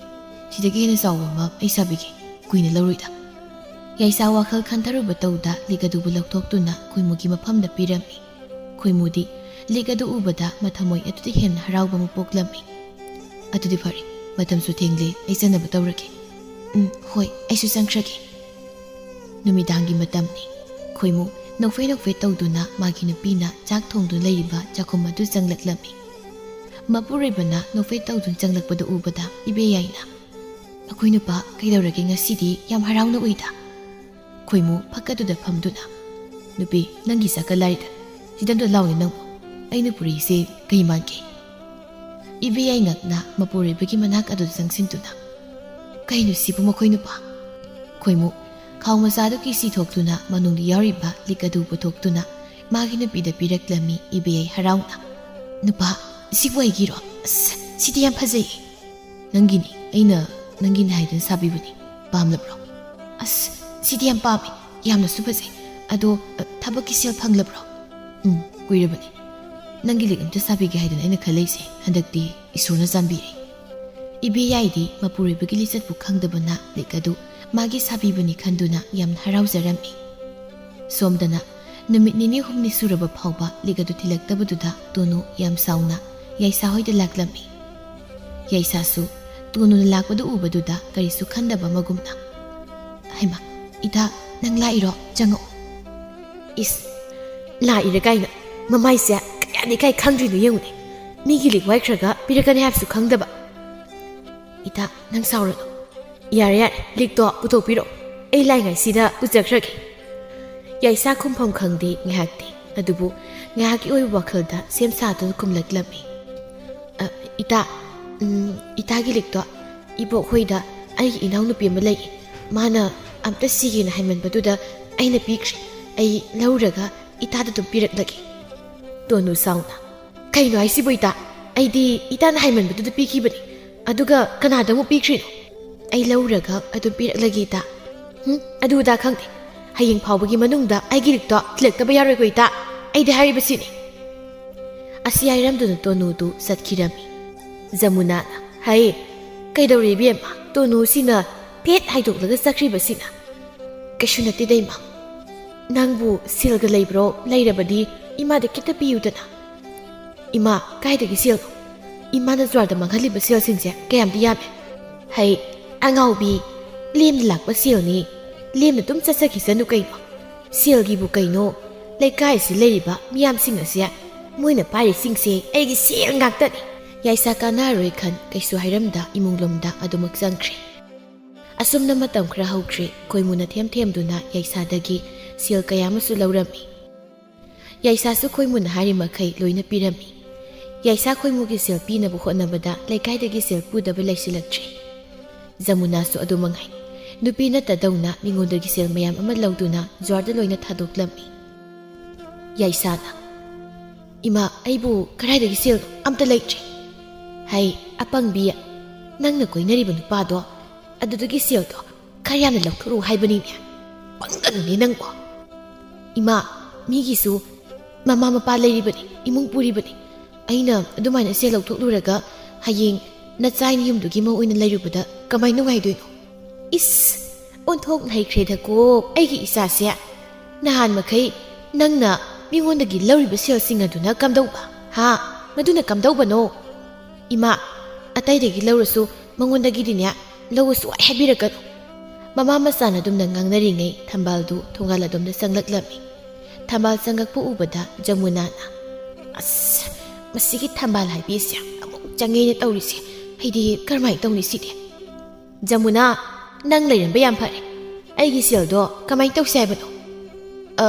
ꯁꯤꯗꯒꯤ ꯍꯦꯟꯅ ꯆꯥꯎꯕ ꯑꯃ ꯑꯩ ꯁꯥꯕꯤꯒꯦ꯫ ꯀꯨꯏꯅ ꯂꯧꯔꯣꯏꯗ꯫" ꯌꯥꯏꯁꯥ ꯋꯥꯈꯜ ꯈꯟꯊꯔꯨꯕ ꯇꯧꯗ ꯂꯤꯛ ꯑꯗꯨꯕꯨ ꯂꯧꯊꯣꯛꯇꯨꯅ ꯈꯣꯏꯃꯨꯒꯤ ꯃꯐꯝꯗ ꯄꯤꯔꯝꯃꯤ꯫ ꯈꯣꯏꯃꯨꯗꯤ ꯂꯤꯛ ꯑꯗꯨ ꯎꯕꯗ ꯃꯊꯃꯣꯏ ꯑꯗꯨꯗ ꯍꯦꯟꯅ ꯍꯔꯥꯎꯕ ꯑꯃ ꯄꯣꯛꯂꯝꯃꯤ꯫ "ꯑꯗꯨꯗꯤ ꯐꯔꯦ, ꯃꯇꯝꯁꯨ ꯊꯦꯡꯂꯦ, ꯑꯩ ꯆꯠꯅꯕ ꯇꯧꯔꯒꯦ꯫" "ꯎꯝ, ꯍꯣꯏ, ꯑꯩꯁꯨ ꯆꯪꯈ꯭ꯔꯒꯦ꯫" ꯅꯨꯃꯤꯗꯥꯡꯒꯤ ꯃꯇꯝꯅꯤ꯫ ꯈꯣꯏꯃꯨ ꯅꯣꯛꯐꯦ ꯅꯣꯛꯐꯦ ꯇꯧꯗꯨꯅ ꯃꯥꯒꯤ ꯅꯨꯄꯤꯅ ꯆꯥꯛ ꯊꯣꯡꯗꯨꯅ ꯂꯩꯔꯤꯕ ꯆꯥꯛꯈꯨꯝ ꯑꯗꯨ ꯆꯪꯂꯛꯂꯝꯃꯤ꯫ ꯃꯄꯨꯔꯣꯏꯕꯅ ꯅꯣꯛꯐꯦ ꯇꯧꯗꯨꯅ ꯆꯪꯂꯛꯄꯗꯨ ꯎꯕꯗ ꯏꯕꯦꯌꯥꯏꯅ, "ꯅꯈꯣꯏ ꯅꯨꯄꯥ ꯀꯩꯗꯧꯔꯒꯦ, ꯉꯁꯤꯗꯤ ꯌꯥꯝ ꯍꯔꯥꯎꯅ ꯎꯏꯗ?" ꯈꯣꯏꯃꯨ ꯐꯛ ꯑꯗꯨꯗ ꯐꯝꯗꯨꯅ, "ꯅꯨꯄꯤ, ꯅꯪꯒꯤ ꯆꯥꯛꯀ ꯂꯥꯏꯔꯤꯗ, ꯁꯤꯗ ꯑꯝꯇ ꯂꯥꯎꯅꯦ ꯅꯪꯕꯨ꯫ ꯑꯩꯅ ꯄꯨꯔꯛꯏꯁꯦ ꯀꯩ ꯃꯥꯟꯒꯦ?" ꯏꯕꯦꯌꯥꯏ ꯉꯛꯅ ꯃꯄꯨꯔꯣꯏꯕꯒꯤ ꯃꯅꯥꯛ ꯑꯗꯨꯗ ꯆꯪꯁꯤꯟꯗꯨꯅ, "ꯀꯩꯅꯣ ꯁꯤꯕꯨ ꯃꯈꯣꯏ ꯅꯨꯄꯥ?" ꯈꯣꯏꯃꯨ ꯈꯥꯎ ꯃꯆꯥꯗꯨ ꯀꯤꯁꯤ ꯊꯣꯛꯇꯨꯅ ꯃꯅꯨꯡꯗ ꯌꯥꯎꯔꯤꯕ ꯂꯤꯛ ꯑꯗꯨ ꯄꯨꯊꯣꯛꯇꯨꯅ ꯃꯥꯒꯤ ꯅꯨꯄꯤꯗ ꯄꯤꯔꯛꯂꯝꯃꯤ ꯏꯕꯦꯌꯥꯏ ꯍꯔꯥꯎꯅ꯫ "ꯅꯨꯄꯥ, ꯁꯤꯕꯨ ꯑꯩꯒꯤꯔꯣ? ꯑꯁ, ꯁꯤꯗꯤ ꯌꯥꯝ ꯐꯖꯩꯌꯦ꯫ ꯅꯪꯒꯤꯅꯤ, ꯑꯩꯅ ꯅꯪꯒꯤꯅꯤ ꯍꯥꯏꯗꯨꯅ ꯁꯥꯕꯤꯕꯅꯤ꯫ ꯄꯥꯝꯂꯕ꯭ꯔꯣ?" "ꯑꯁ, ꯁꯤꯗꯤ ꯌꯥꯝ ꯄꯥꯝꯃꯤ, ꯌꯥꯝꯅꯁꯨ ꯐꯖꯩ꯫ ꯑꯗꯣ, ꯑ, ꯊꯕꯛꯀꯤ ꯁꯦꯜ ꯐꯪꯂꯕ꯭ꯔꯣ?" "ꯎꯝ, ꯀꯨꯏꯔꯕꯅꯤ꯫ ꯅꯪꯒꯤ ꯂꯤꯛ ꯑꯝꯇ ꯁꯥꯕꯤꯒꯦ ꯍꯥꯏꯗꯨꯅ ꯑꯩꯅ ꯈꯜꯂꯛꯏꯁꯦ꯫ ꯍꯟꯗꯛꯇꯤ ꯏꯁꯣꯔꯅ ꯆꯥꯟꯕꯤꯔꯦ꯫" ꯏꯕꯦꯌꯥꯏꯗꯤ ꯃꯄꯨꯔꯣꯏꯕꯒꯤ ꯂꯤꯆꯠꯄꯨ ꯈꯪꯗꯕꯅ ꯂꯤꯛ ꯑꯗꯨ ꯃꯥꯒꯤ ꯁꯥꯕꯤꯕꯅꯤ ꯈꯟꯗꯨꯅ ꯌꯥꯝꯅ ꯍꯔꯥꯎꯖꯔꯝꯃꯤ꯫ ꯁꯣꯝꯗꯅ ꯅꯨꯃꯤꯠ ꯅꯤꯅꯤ ꯍꯨꯝꯅꯤ ꯁꯨꯔꯕ ꯐꯥꯎꯕ ꯂꯤꯛ ꯑꯗꯨ ꯊꯤꯜꯂꯛꯇꯕꯗꯨꯗ ꯇꯣꯅꯨ ꯌꯥꯝ ꯁꯥꯎꯅ ꯌꯥꯏꯁꯥ ꯍꯣꯏꯗ ꯂꯥꯛꯂꯝꯃꯤ꯫ ꯌꯥꯏꯁꯥꯁꯨ ꯇꯣꯅꯨꯅ ꯂꯥꯛꯄꯗꯨ ꯎꯕꯗꯨꯗ ꯀꯔꯤꯁꯨ ꯈꯟꯗꯕ ꯑꯃꯒꯨꯝꯅ, "ꯍꯩꯃꯥ, ꯏꯇꯥ, ꯅꯪ ꯂꯥꯛꯏꯔꯣ? ꯆꯪꯉꯛꯑꯣ꯫" "ꯏꯁ, ꯂꯥꯛꯏꯔ ꯀꯥꯏꯅ, ꯃꯃꯥꯏꯁꯦ ꯀꯌꯥꯗꯤ ꯀꯥꯏ ꯈꯪꯗ꯭ꯔꯤꯅꯣ ꯌꯦꯡꯉꯨꯅꯦ꯫ ꯃꯤꯒꯤ ꯂꯤꯛ ꯋꯥꯏꯈ꯭ꯔꯒ ꯄꯤꯔꯛꯀꯅꯤ ꯍꯥꯏꯕꯁꯨ ꯈꯪꯗꯕ꯫" "ꯏꯇꯥ, ꯅꯪ ꯁꯥꯎꯔꯅꯨ꯫ ꯌꯥꯔꯦ, ꯌꯥꯔꯦ, ꯂꯤꯛꯇꯣ ꯄꯨꯊꯣꯛꯄꯤꯔꯣ꯫ ꯑꯩ ꯂꯥꯛꯏꯉꯩꯁꯤꯗ ꯄꯨꯖꯈ꯭ꯔꯒꯦ꯫" ꯌꯥꯏꯁꯥ ꯈꯨꯝꯐꯝ ꯈꯪꯗꯦ ꯉꯥꯏꯍꯥꯛꯇꯤ, ꯑꯗꯨꯕꯨ ꯉꯥꯏꯍꯥꯛꯀꯤ ꯑꯣꯏꯕ ꯋꯥꯈꯜꯗ ꯁꯦꯝ ꯁꯥꯗꯨꯅ ꯈꯨꯝꯂꯛꯂꯝꯃꯤ꯫ "ꯑ, ꯏꯇꯥ, ꯎꯝ, ꯏꯇꯥꯒꯤ ꯂꯤꯛꯇꯣ ꯏꯕꯣꯛ ꯍꯣꯏꯗ ꯑꯩꯒꯤ ꯏꯅꯥꯎꯅꯨꯄꯤ ꯑꯃ ꯂꯩ, ꯃꯥꯅ ꯑꯝꯇ ꯁꯤꯒꯦꯅ ꯍꯥꯏꯃꯟꯕꯗꯨꯗ ꯑꯩꯅ ꯄꯤꯈ꯭ꯔꯦ꯫ ꯑꯩ ꯂꯧꯔꯒ ꯏꯇꯥꯗ ꯑꯗꯨꯝ ꯄꯤꯔꯛꯂꯒꯦ꯫" ꯇꯣꯅꯨ ꯁꯥꯎꯅ, "ꯀꯩꯅꯣ ꯍꯥꯏꯁꯤꯕꯨ ꯏꯇꯥ? ꯑꯩꯗꯤ ꯏꯇꯥꯅ ꯍꯥꯏꯃꯟꯕꯗꯨꯗ ꯄꯤꯈꯤꯕꯅꯤ, ꯑꯗꯨꯒ ꯀꯅꯥꯗ ꯑꯃꯨꯛ ꯄꯤꯈ꯭ꯔꯤꯅꯣ?" "ꯑꯩ ꯂꯧꯔꯒ ꯑꯗꯨꯝ ꯄꯤꯔꯛꯂꯒꯦ ꯏꯇꯥ꯫" "ꯍꯨꯝ, ꯑꯗꯨ ꯑꯗꯥ ꯈꯪꯗꯦ꯫ ꯍꯌꯦꯡ ꯐꯥꯎꯕꯒꯤ ꯃꯅꯨꯡꯗ ꯑꯩꯒꯤ ꯂꯤꯛꯇꯣ ꯊꯤꯜꯂꯛꯇꯕ ꯌꯥꯔꯣꯏꯀꯣ ꯏꯇꯥ꯫ ꯑꯩꯗꯤ ꯍꯥꯏꯔꯤꯕꯁꯤꯅꯤ꯫" ꯑꯁꯤ ꯍꯥꯏꯔꯝꯗꯨꯅ ꯇꯣꯅꯨꯗꯨ ꯆꯠꯈꯤꯔꯝꯃꯤ꯫ ꯖꯃꯨꯅꯥꯅ, "ꯍꯩ, ꯀꯩꯗꯧꯔꯦ ꯏꯕꯦꯝꯃ? ꯇꯣꯅꯨꯁꯤꯅ ꯐꯦꯠ ꯍꯥꯏꯗꯣꯛꯂꯒ ꯆꯠꯈ꯭ꯔꯤꯕꯁꯤꯅ?" "ꯀꯩꯁꯨ ꯅꯠꯇꯦꯗ ꯏꯃꯥ꯫ ꯅꯪꯕꯨ ꯁꯦꯜꯒ ꯂꯩꯕ꯭ꯔꯣ? ꯂꯩꯔꯕꯗꯤ ꯏꯃꯥꯗ ꯈꯤꯇ ꯄꯤꯌꯨꯗꯅ꯫" "ꯏꯃꯥ, ꯀꯥꯏꯗꯒꯤ ꯁꯦꯜꯅꯣ? ꯏꯃꯥꯅ ꯖ꯭ꯋꯥꯔꯗ ꯃꯥꯡꯍꯜꯂꯤꯕ ꯁꯦꯜꯁꯤꯡꯁꯦ ꯀꯌꯥꯝꯗꯤ ꯌꯥꯝꯃꯦ꯫ ꯍꯩ, ꯑꯉꯥꯎꯕꯤ, ꯂꯦꯝꯅ ꯂꯥꯛꯄ ꯁꯦꯜꯅꯤ꯫ ꯂꯦꯝꯅ ꯑꯗꯨꯝ ꯆꯠꯆꯈꯤꯁꯅꯨ ꯀꯩꯅꯣ꯫ ꯁꯦꯜꯒꯤꯕꯨ ꯀꯩꯅꯣ, ꯂꯩꯀꯥꯏꯁꯤ ꯂꯩꯔꯤꯕ ꯃꯤꯌꯥꯝꯁꯤꯡ ꯑꯁꯦ, ꯃꯣꯏꯅ ꯄꯥꯏꯔꯤꯁꯤꯡꯁꯦ ꯑꯩꯒꯤ ꯁꯦꯜ ꯉꯥꯛꯇꯅꯤ꯫" ꯌꯥꯏꯁꯥ ꯀꯥꯟꯅꯔꯣꯏ ꯈꯟ ꯀꯩꯁꯨ ꯍꯥꯏꯔꯝꯗ ꯏꯃꯨꯡ ꯂꯣꯝꯗ ꯑꯗꯨꯃꯛ ꯆꯪꯈ꯭ꯔꯦ꯫ ꯑꯁꯨꯝꯅ ꯃꯇꯝ ꯈꯔ ꯍꯧꯈ꯭ꯔꯦ꯫ ꯈꯣꯏꯃꯨꯅ ꯊꯦꯝ ꯊꯦꯝꯗꯨꯅ ꯌꯥꯏꯁꯥꯗꯒꯤ ꯁꯦꯜ ꯀꯌꯥ ꯑꯃꯁꯨ ꯂꯧꯔꯝꯃꯤ꯫ ꯌꯥꯏꯁꯥꯁꯨ ꯈꯣꯏꯃꯨꯅ ꯍꯥꯏꯔꯤ ꯃꯈꯩ ꯂꯣꯏꯅ ꯄꯤꯔꯝꯃꯤ꯫ ꯌꯥꯏꯁꯥ ꯈꯣꯏꯃꯨꯒꯤ ꯁꯦꯜ ꯄꯤꯅꯕ ꯍꯣꯠꯅꯕꯗ ꯂꯩꯀꯥꯏꯗꯒꯤ ꯁꯦꯜ ꯄꯨꯗꯕ ꯂꯩꯁꯤꯜꯂꯛꯇ꯭ꯔꯦ꯫ ꯖꯃꯨꯅꯥꯁꯨ ꯑꯗꯨ ꯃꯉꯥꯏ꯫ ꯅꯨꯄꯤ ꯅꯠꯇꯗꯧꯅ ꯃꯤꯉꯣꯟꯗꯒꯤ ꯁꯦꯜ ꯃꯌꯥꯝ ꯑꯃ ꯂꯧꯗꯨꯅ ꯖ꯭ꯋꯥꯔꯗ ꯂꯣꯏꯅ ꯊꯥꯗꯣꯛꯂꯝꯃꯤ꯫ ꯌꯥꯏꯁꯥꯅ, "ꯏꯃꯥ, ꯑꯩꯕꯨ ꯀꯗꯥꯏꯗꯒꯤ ꯁꯦꯜꯅꯣ? ꯑꯝꯇ ꯂꯩꯇ꯭ꯔꯦ꯫" "ꯍꯩ, ꯑꯄꯪꯕꯤ, ꯅꯪꯅ ꯀꯣꯏꯅꯔꯤꯕ ꯅꯨꯄꯥꯗꯣ, ꯑꯗꯨꯗꯒꯤ ꯁꯦꯜꯗꯣ ꯈꯔ ꯌꯥꯝꯅ ꯂꯧꯊꯣꯔꯛꯎ ꯍꯥꯏꯕꯅꯤꯅꯦ꯫ ꯄꯪꯒꯅꯨꯅꯦ ꯅꯪꯕꯣ꯫" "ꯏꯃꯥ, ꯃꯤꯒꯤꯁꯨ ꯃꯃꯥ ꯃꯄꯥ ꯂꯩꯔꯤꯕꯅꯤ, ꯏꯃꯨꯡ ꯄꯨꯔꯤꯕꯅꯤ꯫ ꯑꯩꯅ ꯑꯗꯨꯃꯥꯏꯅ ꯁꯦꯜ ꯂꯧꯊꯣꯛꯂꯨꯔꯒ ꯍꯌꯦꯡ ꯅꯆꯥꯏꯅ ꯌꯨꯝꯗꯨꯒꯤ ꯃꯧ ꯑꯣꯏꯅ ꯂꯩꯔꯨꯕꯗ ꯀꯃꯥꯏ ꯅꯨꯡꯉꯥꯏꯗꯣꯏꯅꯣ?" "ꯏꯁ, ꯑꯣꯟꯊꯣꯛꯅ ꯍꯩꯈ꯭ꯔꯦꯗꯀꯣ ꯑꯩꯒꯤ ꯏꯆꯥꯁꯦ꯫ ꯅꯍꯥꯟ ꯃꯈꯩ ꯅꯪꯅ ꯃꯤꯉꯣꯟꯗꯒꯤ ꯂꯧꯔꯤꯕ ꯁꯦꯜꯁꯤꯡ ꯑꯗꯨꯅ ꯀꯝꯗꯧꯕ? ꯍꯥ? ꯃꯗꯨꯅ ꯀꯝꯗꯧꯕꯅꯣ?" "ꯏꯃꯥ, ꯑꯇꯩꯗꯒꯤ ꯂꯧꯔꯁꯨ ꯃꯉꯣꯟꯗꯒꯤꯗꯤꯅꯦ ꯂꯧꯎ ꯁꯨꯡꯍꯥꯏ ꯍꯥꯏꯕꯤꯔꯛꯀꯅꯨ꯫ ꯃꯃꯥ ꯃꯆꯥꯅ ꯑꯗꯨꯝꯅ ꯉꯥꯡꯅꯔꯤꯉꯩ ꯊꯝꯕꯥꯜꯗꯨ ꯊꯣꯡꯒꯥꯜ ꯑꯗꯣꯝꯗ ꯆꯪꯂꯛꯂꯝꯃꯤ꯫ ꯊꯝꯕꯥꯜ ꯆꯪꯉꯛꯄ ꯎꯕꯗ ꯖꯃꯨꯅꯥꯅ, "ꯑꯁ, ꯃꯁꯤꯒꯤ ꯊꯝꯕꯥꯜ ꯍꯥꯏꯕꯤꯁꯦ ꯑꯃꯨꯛ ꯆꯪꯉꯦꯅ ꯇꯧꯔꯤꯁꯦ꯫ ꯑꯩꯗꯤ ꯀꯔꯝꯍꯥꯏꯅ ꯇꯧꯅꯤ ꯁꯤꯗꯤ?" "ꯖꯃꯨꯅꯥ, ꯅꯪ ꯂꯩꯔꯝꯕ ꯌꯥꯝ ꯐꯔꯦ꯫ ꯑꯩꯒꯤ ꯁꯦꯜꯗꯣ ꯀꯃꯥꯏꯅ ꯇꯧꯁꯦ ꯍꯥꯏꯕꯅꯣ?" "ꯑ,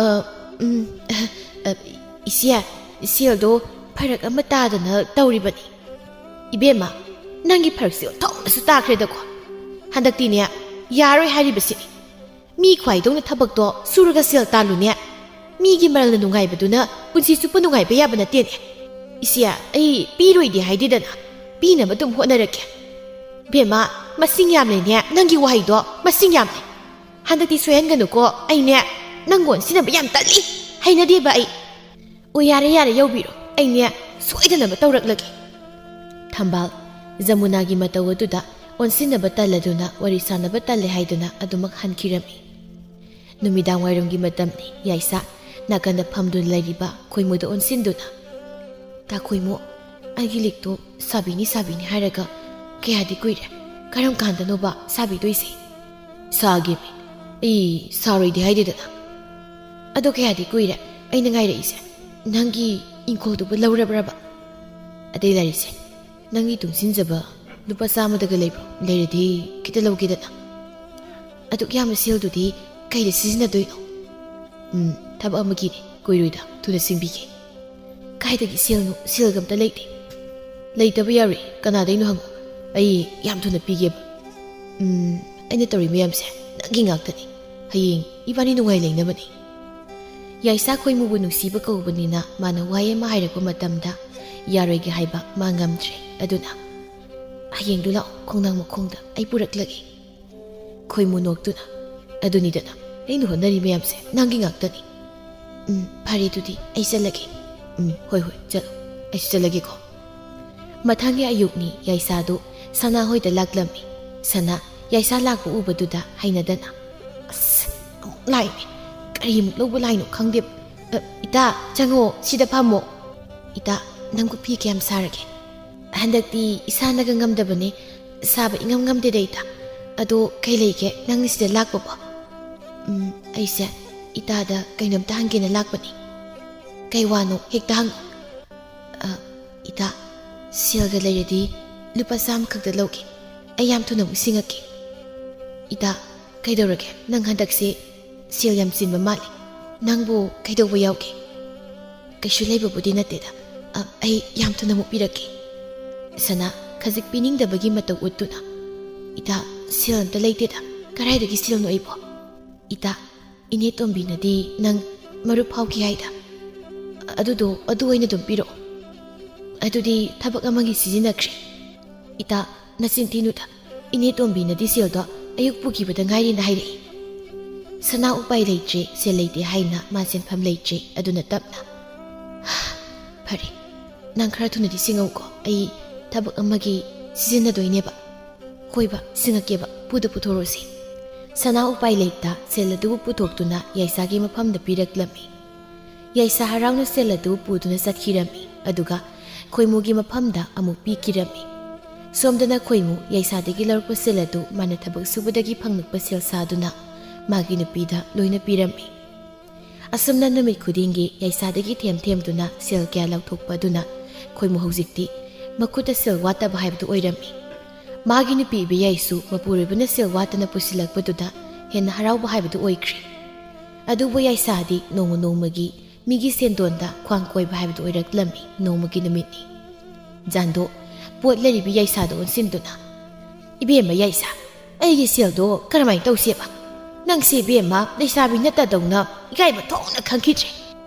ꯎꯝ, ꯑ, ꯏꯆꯦ, ꯁꯦꯜꯗꯣ ꯐꯔꯛ ꯑꯃ ꯇꯥꯗꯅ ꯇꯧꯔꯤꯕꯅꯤ꯫" "ꯏꯕꯦꯝꯃ, ꯅꯪꯒꯤ ꯐꯔꯛꯁꯤ ꯑꯣꯟꯊꯣꯛꯅꯁꯨ ꯇꯥꯈ꯭ꯔꯦꯗꯀꯣ꯫ ꯍꯟꯗꯛꯇꯤꯅꯦ, ꯌꯥꯔꯣꯏ ꯍꯥꯏꯔꯤꯕꯁꯤꯅꯤ꯫ ꯃꯤ ꯈ꯭ꯋꯥꯏꯗꯧꯅ ꯊꯕꯛꯇꯣ ꯁꯨꯔꯒ ꯁꯦꯜ ꯇꯥꯜꯂꯨꯅꯦ꯫ ꯃꯤꯒꯤ ꯃꯔꯜꯅ ꯅꯨꯡꯉꯥꯏꯕꯗꯨꯅ ꯄꯨꯟꯁꯤ ꯆꯨꯞꯄ ꯅꯨꯡꯉꯥꯏꯕ ꯌꯥꯕ ꯅꯠꯇꯦꯅꯦ꯫ ꯏꯆꯦ, ꯑꯩ ꯄꯤꯔꯣꯏꯗꯤ ꯍꯥꯏꯗꯦꯗꯅ, ꯄꯤꯅꯕ ꯑꯗꯨꯝ ꯍꯣꯠꯅꯔꯛꯀꯦ꯫" "ꯕꯦꯝꯃ, ꯃꯁꯤꯡ ꯌꯥꯝꯂꯦꯅꯦ, ꯅꯪꯒꯤ ꯋꯥꯍꯩꯗꯣ ꯃꯁꯤꯡ ꯌꯥꯝꯂꯦ꯫ ꯍꯟꯗꯛꯇꯤ ꯁꯣꯏꯍꯟꯒꯅꯨꯀꯣ, ꯑꯩꯅꯦ ꯅꯪ ꯑꯣꯟꯁꯤꯟꯅꯕ ꯌꯥꯝ ꯇꯜꯂꯤ, ꯍꯩꯅꯗꯦꯕ ꯑꯩ꯫" "ꯑꯣ, ꯌꯥꯔꯦ, ꯌꯥꯔꯦ, ꯌꯧꯕꯤꯔꯣ, ꯑꯩꯅꯦ ꯁꯣꯏꯗꯅꯕ ꯇꯧꯔꯛꯂꯒꯦ꯫" ꯊꯝꯕꯥꯜ ꯖꯃꯨꯅꯥꯒꯤ ꯃꯇꯧ ꯑꯗꯨꯗ ꯑꯣꯟꯁꯤꯟꯅꯕ ꯇꯜꯂꯗꯨꯅ ꯋꯥꯔꯤ ꯁꯥꯟꯅꯕ ꯇꯜꯂꯦ ꯍꯥꯏꯗꯨꯅ ꯑꯗꯨꯃꯛ ꯍꯟꯈꯤꯔꯝꯃꯤ꯫ ꯅꯨꯃꯤꯗꯥꯡ ꯋꯥꯏꯔꯝꯒꯤ ꯃꯇꯝꯅꯤ꯫ ꯌꯥꯏꯁꯥ ꯅꯥꯀꯟꯗ ꯐꯝꯗꯨꯅ ꯂꯩꯔꯤꯕ ꯈꯣꯏꯃꯨꯗ ꯑꯣꯟꯁꯤꯟꯗꯨꯅ, "ꯇꯥ ꯈꯣꯏꯃꯨ, ꯑꯩꯒꯤ ꯂꯤꯛꯇꯣ ꯁꯥꯕꯤꯅꯤ ꯁꯥꯕꯤꯅꯤ ꯍꯥꯏꯔꯒ ꯀꯌꯥꯗꯤ ꯀꯨꯏꯔꯦ꯫ ꯀꯔꯝ ꯀꯥꯟꯗꯅꯣꯕ ꯁꯥꯕꯤꯗꯣꯏꯁꯦ?" "ꯁꯥꯒꯦꯃꯤ, ꯑꯩ ꯁꯥꯔꯣꯏꯗꯤ ꯍꯥꯏꯗꯦꯗꯅ꯫ ꯑꯗꯣ ꯀꯌꯥꯗꯤ ꯀꯨꯏꯔꯦ ꯑꯩꯅ ꯉꯥꯏꯔꯛꯏꯁꯦ꯫ ꯅꯪꯒꯤ ꯏꯪꯈꯣꯜꯗꯨꯕꯨ ꯂꯧꯔꯕ꯭ꯔꯕ? ꯑꯇꯩ ꯂꯥꯏꯔꯤꯁꯦ, ꯅꯪꯒꯤ ꯇꯨꯡꯁꯤꯟꯖꯕ ꯂꯨꯄꯥ ꯆꯥꯝꯃꯗꯒ ꯂꯩꯕ꯭ꯔꯣ? ꯂꯩꯔꯗꯤ ꯈꯤꯇ ꯂꯧꯒꯦꯗꯅ꯫ ꯑꯗꯨꯛ ꯌꯥꯝꯕ ꯁꯦꯜꯗꯨꯗꯤ ꯀꯩꯗ ꯁꯤꯖꯤꯟꯅꯗꯣꯏꯅꯣ?" "ꯎꯝ, ꯊꯕꯛ ꯑꯃꯒꯤꯅꯦ, ꯀꯨꯏꯔꯣꯏꯗ, ꯊꯨꯅ ꯁꯤꯡꯕꯤꯒꯦ꯫" "ꯀꯥꯏꯗꯒꯤ ꯁꯦꯜꯅꯣ? ꯁꯦꯜꯒ ꯑꯝꯇ ꯂꯩꯇꯦ꯫" "ꯂꯩꯇꯕ ꯌꯥꯔꯣꯏ, ꯀꯅꯥꯗꯩꯅꯣ ꯍꯪꯉꯣ, ꯑꯩ ꯌꯥꯝ ꯊꯨꯅ ꯄꯤꯒꯦꯕ꯫" "ꯎꯝ, ꯑꯩꯅ ꯇꯧꯔꯤ ꯃꯌꯥꯝꯁꯦ ꯅꯪꯒꯤ ꯉꯥꯛꯇꯅꯤ꯫ ꯍꯌꯦꯡ ꯏꯕꯥꯅꯤ ꯅꯨꯡꯉꯥꯏ ꯂꯩꯅꯕꯅꯤ꯫" ꯌꯥꯏꯁꯥ ꯈꯣꯏꯃꯨꯕꯨ ꯅꯨꯡꯁꯤꯕ ꯀꯧꯕꯅꯤꯅ ꯃꯥꯅ ꯋꯥꯍꯩ ꯑꯃ ꯍꯥꯏꯔꯛꯄ ꯃꯇꯝꯗ ꯌꯥꯔꯣꯏꯒꯦ ꯍꯥꯏꯕ ꯃꯥ ꯉꯝꯗ꯭ꯔꯦ꯫ ꯑꯗꯨꯅ, "ꯍꯌꯦꯡꯗꯨ ꯂꯥꯛꯑꯣ, ꯈꯣꯡꯅꯥꯡ ꯃꯈꯣꯡꯗ ꯑꯩ ꯄꯨꯔꯛꯂꯒꯦ꯫" ꯈꯣꯏꯃꯨ ꯅꯣꯛꯇꯨꯅ, "ꯑꯗꯨꯅꯤꯗꯅ, ꯑꯩꯅ ꯍꯣꯠꯅꯔꯤ ꯃꯌꯥꯝꯁꯦ ꯅꯪꯒꯤ ꯉꯥꯛꯇꯅꯤ꯫ ꯎꯝ, ꯐꯔꯦ, ꯑꯗꯨꯗꯤ ꯑꯩ ꯆꯠꯂꯒꯦ꯫ ꯎꯝ, ꯍꯣꯏ, ꯍꯣꯏ, ꯆꯠꯂꯣ꯫ ꯑꯩꯁꯨ ꯆꯠꯂꯒꯦꯀꯣ꯫" ꯃꯊꯪꯒꯤ ꯑꯌꯨꯛꯅꯤ꯫ ꯌꯥꯏꯁꯥꯗꯨ ꯁꯅꯥ ꯍꯣꯏꯗ ꯂꯥꯛꯂꯝꯃꯤ꯫ ꯁꯅꯥ ꯌꯥꯏꯁꯥ ꯂꯥꯛꯄ ꯎꯕꯗꯨꯗ ꯍꯩꯅꯗꯅ, "ꯑꯁ, ꯑꯃꯨꯛ ꯂꯥꯛꯏꯅꯦ꯫ ꯀꯔꯤꯃꯨꯛ ꯂꯧꯕ ꯂꯥꯛꯏꯅꯣ ꯈꯪꯗꯦ꯫ ꯑ, ꯏꯇꯥ, ꯆꯪꯉꯣ, ꯁꯤꯗ ꯐꯝꯃꯣ꯫ ꯏꯇꯥ, ꯅꯪꯕꯨ ꯐꯤ ꯀꯌꯥꯝ ꯁꯥꯔꯒꯦ?" "ꯍꯟꯗꯛꯇꯤ ꯏꯁꯥꯅꯒ ꯉꯝꯗꯕꯅꯦ꯫ ꯁꯥꯕ ꯏꯉꯝ ꯉꯝꯗꯦꯗ ꯏꯇꯥ꯫ ꯑꯗꯣ ꯀꯩ ꯂꯩꯒꯦ ꯅꯪꯅ ꯁꯤꯗ ꯂꯥꯛꯄꯕꯣ? ꯎꯝ, ꯑꯩꯁꯦ ꯏꯇꯥꯗ ꯀꯩꯅꯣꯝꯇ ꯍꯪꯒꯦꯅ ꯂꯥꯛꯄꯅꯤ꯫ ꯀꯩ ꯋꯥꯅꯣ ꯍꯦꯛꯇ ꯍꯪꯉꯣ꯫ ꯑ, ꯏꯇꯥ, ꯁꯦꯜꯒ ꯂꯩꯔꯗꯤ ꯂꯨꯄꯥ ꯆꯥꯝꯃ ꯈꯛꯇ ꯂꯧꯒꯦ꯫ ꯑꯩ ꯌꯥꯝ ꯊꯨꯅ ꯑꯃꯨꯛ ꯁꯤꯡꯉꯛꯀꯦ꯫ ꯏꯇꯥ, ꯀꯩꯗꯧꯔꯒꯦ? ꯅꯪ ꯍꯟꯗꯛꯁꯦ ꯁꯦꯜ ꯌꯥꯝ ꯆꯤꯟꯕ ꯃꯥꯜꯂꯦ꯫ ꯅꯪꯕꯨ ꯀꯩꯗꯧꯕ ꯌꯥꯎꯒꯦ? ꯀꯩꯁꯨ ꯂꯩꯕꯕꯨꯗꯤ ꯅꯠꯇꯦꯗ꯫ ꯑ, ꯑꯩ ꯌꯥꯝ ꯊꯨꯅ ꯑꯃꯨꯛ ꯄꯤꯔꯛꯀꯦ꯫ ꯁꯅꯥ, ꯈꯖꯤꯛ ꯄꯤꯅꯤꯡꯗꯕꯒꯤ ꯃꯇꯧ ꯎꯠꯇꯨꯅ, ꯏꯇꯥ, ꯁꯦꯜ ꯑꯝꯇ ꯂꯩꯇꯦꯗ꯫ ꯀꯗꯥꯏꯗꯒꯤ ꯁꯦꯜꯅꯣ ꯑꯩꯕꯣ? ꯏꯇꯥ, ꯏꯅꯦ ꯇꯣꯝꯕꯤꯅꯗꯤ ꯅꯪ ꯃꯔꯨꯞ ꯐꯥꯎꯈꯤ ꯍꯥꯏꯗ꯫ ꯑꯗꯨꯗꯣ ꯑꯗꯨ ꯑꯣꯏꯅ ꯑꯗꯨꯝ ꯄꯤꯔꯛꯑꯣ꯫ ꯑꯗꯨꯗꯤ ꯊꯕꯛ ꯑꯃꯒꯤ ꯁꯤꯖꯤꯟꯅꯈ꯭ꯔꯦ꯫ ꯏꯇꯥ, ꯅꯆꯤꯟ ꯊꯤꯅꯨꯗ꯫ ꯏꯅꯦ ꯇꯣꯝꯕꯤꯅꯗꯤ ꯁꯦꯜꯗꯣ ꯑꯌꯨꯛ ꯄꯨꯈꯤꯕꯗ ꯉꯥꯏꯔꯤꯅ ꯍꯥꯏꯔꯛꯏ꯫ ꯁꯅꯥ ꯎꯄꯥꯏ ꯂꯩꯇ꯭ꯔꯦ, ꯁꯦꯜ ꯂꯩꯇꯦ ꯍꯥꯏꯅ ꯃꯥ ꯁꯦꯟꯐꯝ ꯂꯩꯇ꯭ꯔꯦ꯫ ꯑꯗꯨꯅ ꯇꯞꯅ, "ꯐꯔꯦ, ꯅꯪ ꯈꯔ ꯊꯨꯅꯗꯤ ꯁꯤꯡꯉꯧꯀꯣ, ꯑꯩ ꯊꯕꯛ ꯑꯃꯒꯤ ꯁꯤꯖꯤꯟꯅꯗꯣꯏꯅꯦꯕ꯫ ꯍꯣꯏꯕ, ꯁꯤꯡꯉꯛꯀꯦꯕ, ꯄꯨꯗ ꯄꯨꯊꯣꯔꯛꯑꯣꯁꯦ꯫" ꯁꯅꯥ ꯎꯄꯥꯏ ꯂꯩꯇ ꯁꯦꯜ ꯑꯗꯨꯕꯨ ꯄꯨꯊꯣꯛꯇꯨꯅ ꯌꯥꯏꯁꯥꯒꯤ ꯃꯐꯝꯗ ꯄꯤꯔꯛꯂꯝꯃꯤ꯫ ꯌꯥꯏꯁꯥ ꯍꯔꯥꯎꯅ ꯁꯦꯜ ꯑꯗꯨ ꯄꯨꯗꯨꯅ ꯆꯠꯈꯤꯔꯝꯃꯤ, ꯑꯗꯨꯒ ꯈꯣꯏꯃꯨꯒꯤ ꯃꯐꯝꯗ ꯑꯃꯨꯛ ꯄꯤꯈꯤꯔꯝꯃꯤ꯫ ꯁꯣꯝꯗꯅ ꯈꯣꯏꯃꯨ ꯌꯥꯏꯁꯥꯗꯒꯤ ꯂꯧꯔꯛꯄ ꯁꯦꯜ ꯑꯗꯨ ꯃꯥꯅ ꯊꯕꯛ ꯁꯨꯕꯗꯒꯤ ꯐꯪꯂꯛꯄ ꯁꯦꯜ ꯁꯥꯗꯨꯅ ꯃꯥꯒꯤ ꯅꯨꯄꯤꯗ ꯂꯣꯏꯅ ꯄꯤꯔꯝꯃꯤ꯫ ꯑꯁꯨꯝꯅ ꯅꯨꯃꯤꯠ ꯈꯨꯗꯤꯡꯒꯤ ꯌꯥꯏꯁꯥꯗꯒꯤ ꯊꯦꯝ ꯊꯦꯝꯗꯨꯅ ꯁꯦꯜ ꯀꯌꯥ ꯂꯧꯊꯣꯛꯄ ꯑꯗꯨꯅ ꯈꯣꯏꯃꯨ ꯍꯧꯖꯤꯛꯇꯤ ꯃꯈꯨꯠꯇ ꯁꯦꯜ ꯋꯥꯠꯇꯕ ꯍꯥꯏꯕꯗꯨ ꯑꯣꯏꯔꯝꯃꯤ꯫ ꯃꯥꯒꯤ ꯅꯨꯄꯤ ꯏꯕꯦꯌꯥꯏꯁꯨ ꯃꯄꯨꯔꯣꯏꯕꯅ ꯁꯦꯜ ꯋꯥꯠꯇꯅ ꯄꯨꯁꯤꯜꯂꯛꯄꯗꯨꯗ ꯍꯦꯟꯅ ꯍꯔꯥꯎꯕ ꯍꯥꯏꯕꯗꯨ ꯑꯣꯏꯈ꯭ꯔꯦ꯫ ꯑꯗꯨꯕꯨ ꯌꯥꯏꯁꯥꯗꯤ ꯅꯣꯡꯃ ꯅꯣꯡꯃꯒꯤ ꯃꯤꯒꯤ ꯁꯦꯟꯗꯣꯟꯗ ꯈ꯭ꯋꯥꯡ ꯀꯣꯏꯕ ꯍꯥꯏꯕꯗꯨ ꯑꯣꯏꯔꯛꯂꯝꯃꯤ꯫ ꯅꯣꯡꯃꯒꯤ ꯅꯨꯃꯤꯠꯅꯤ꯫ ꯖꯥꯟꯗꯣ ꯄꯣꯠ ꯂꯩꯔꯤꯕꯤ ꯌꯥꯏꯁꯥꯗ ꯑꯣꯟꯁꯤꯟꯗꯨꯅ, "ꯏꯕꯦꯝꯃ ꯌꯥꯏꯁꯥ, ꯑꯩꯒꯤ ꯁꯦꯜꯗꯣ ꯀꯔꯝꯍꯥꯏꯅ ꯇꯧꯁꯦꯕ? ꯅꯪꯁꯦ ꯏꯕꯦꯝꯃ ꯂꯩꯁꯥꯕꯤ ꯅꯠꯇꯗꯧꯅ ꯏꯀꯥꯏꯕ ꯊꯣꯛꯅ ꯈꯪꯈꯤꯗ꯭ꯔꯦ꯫"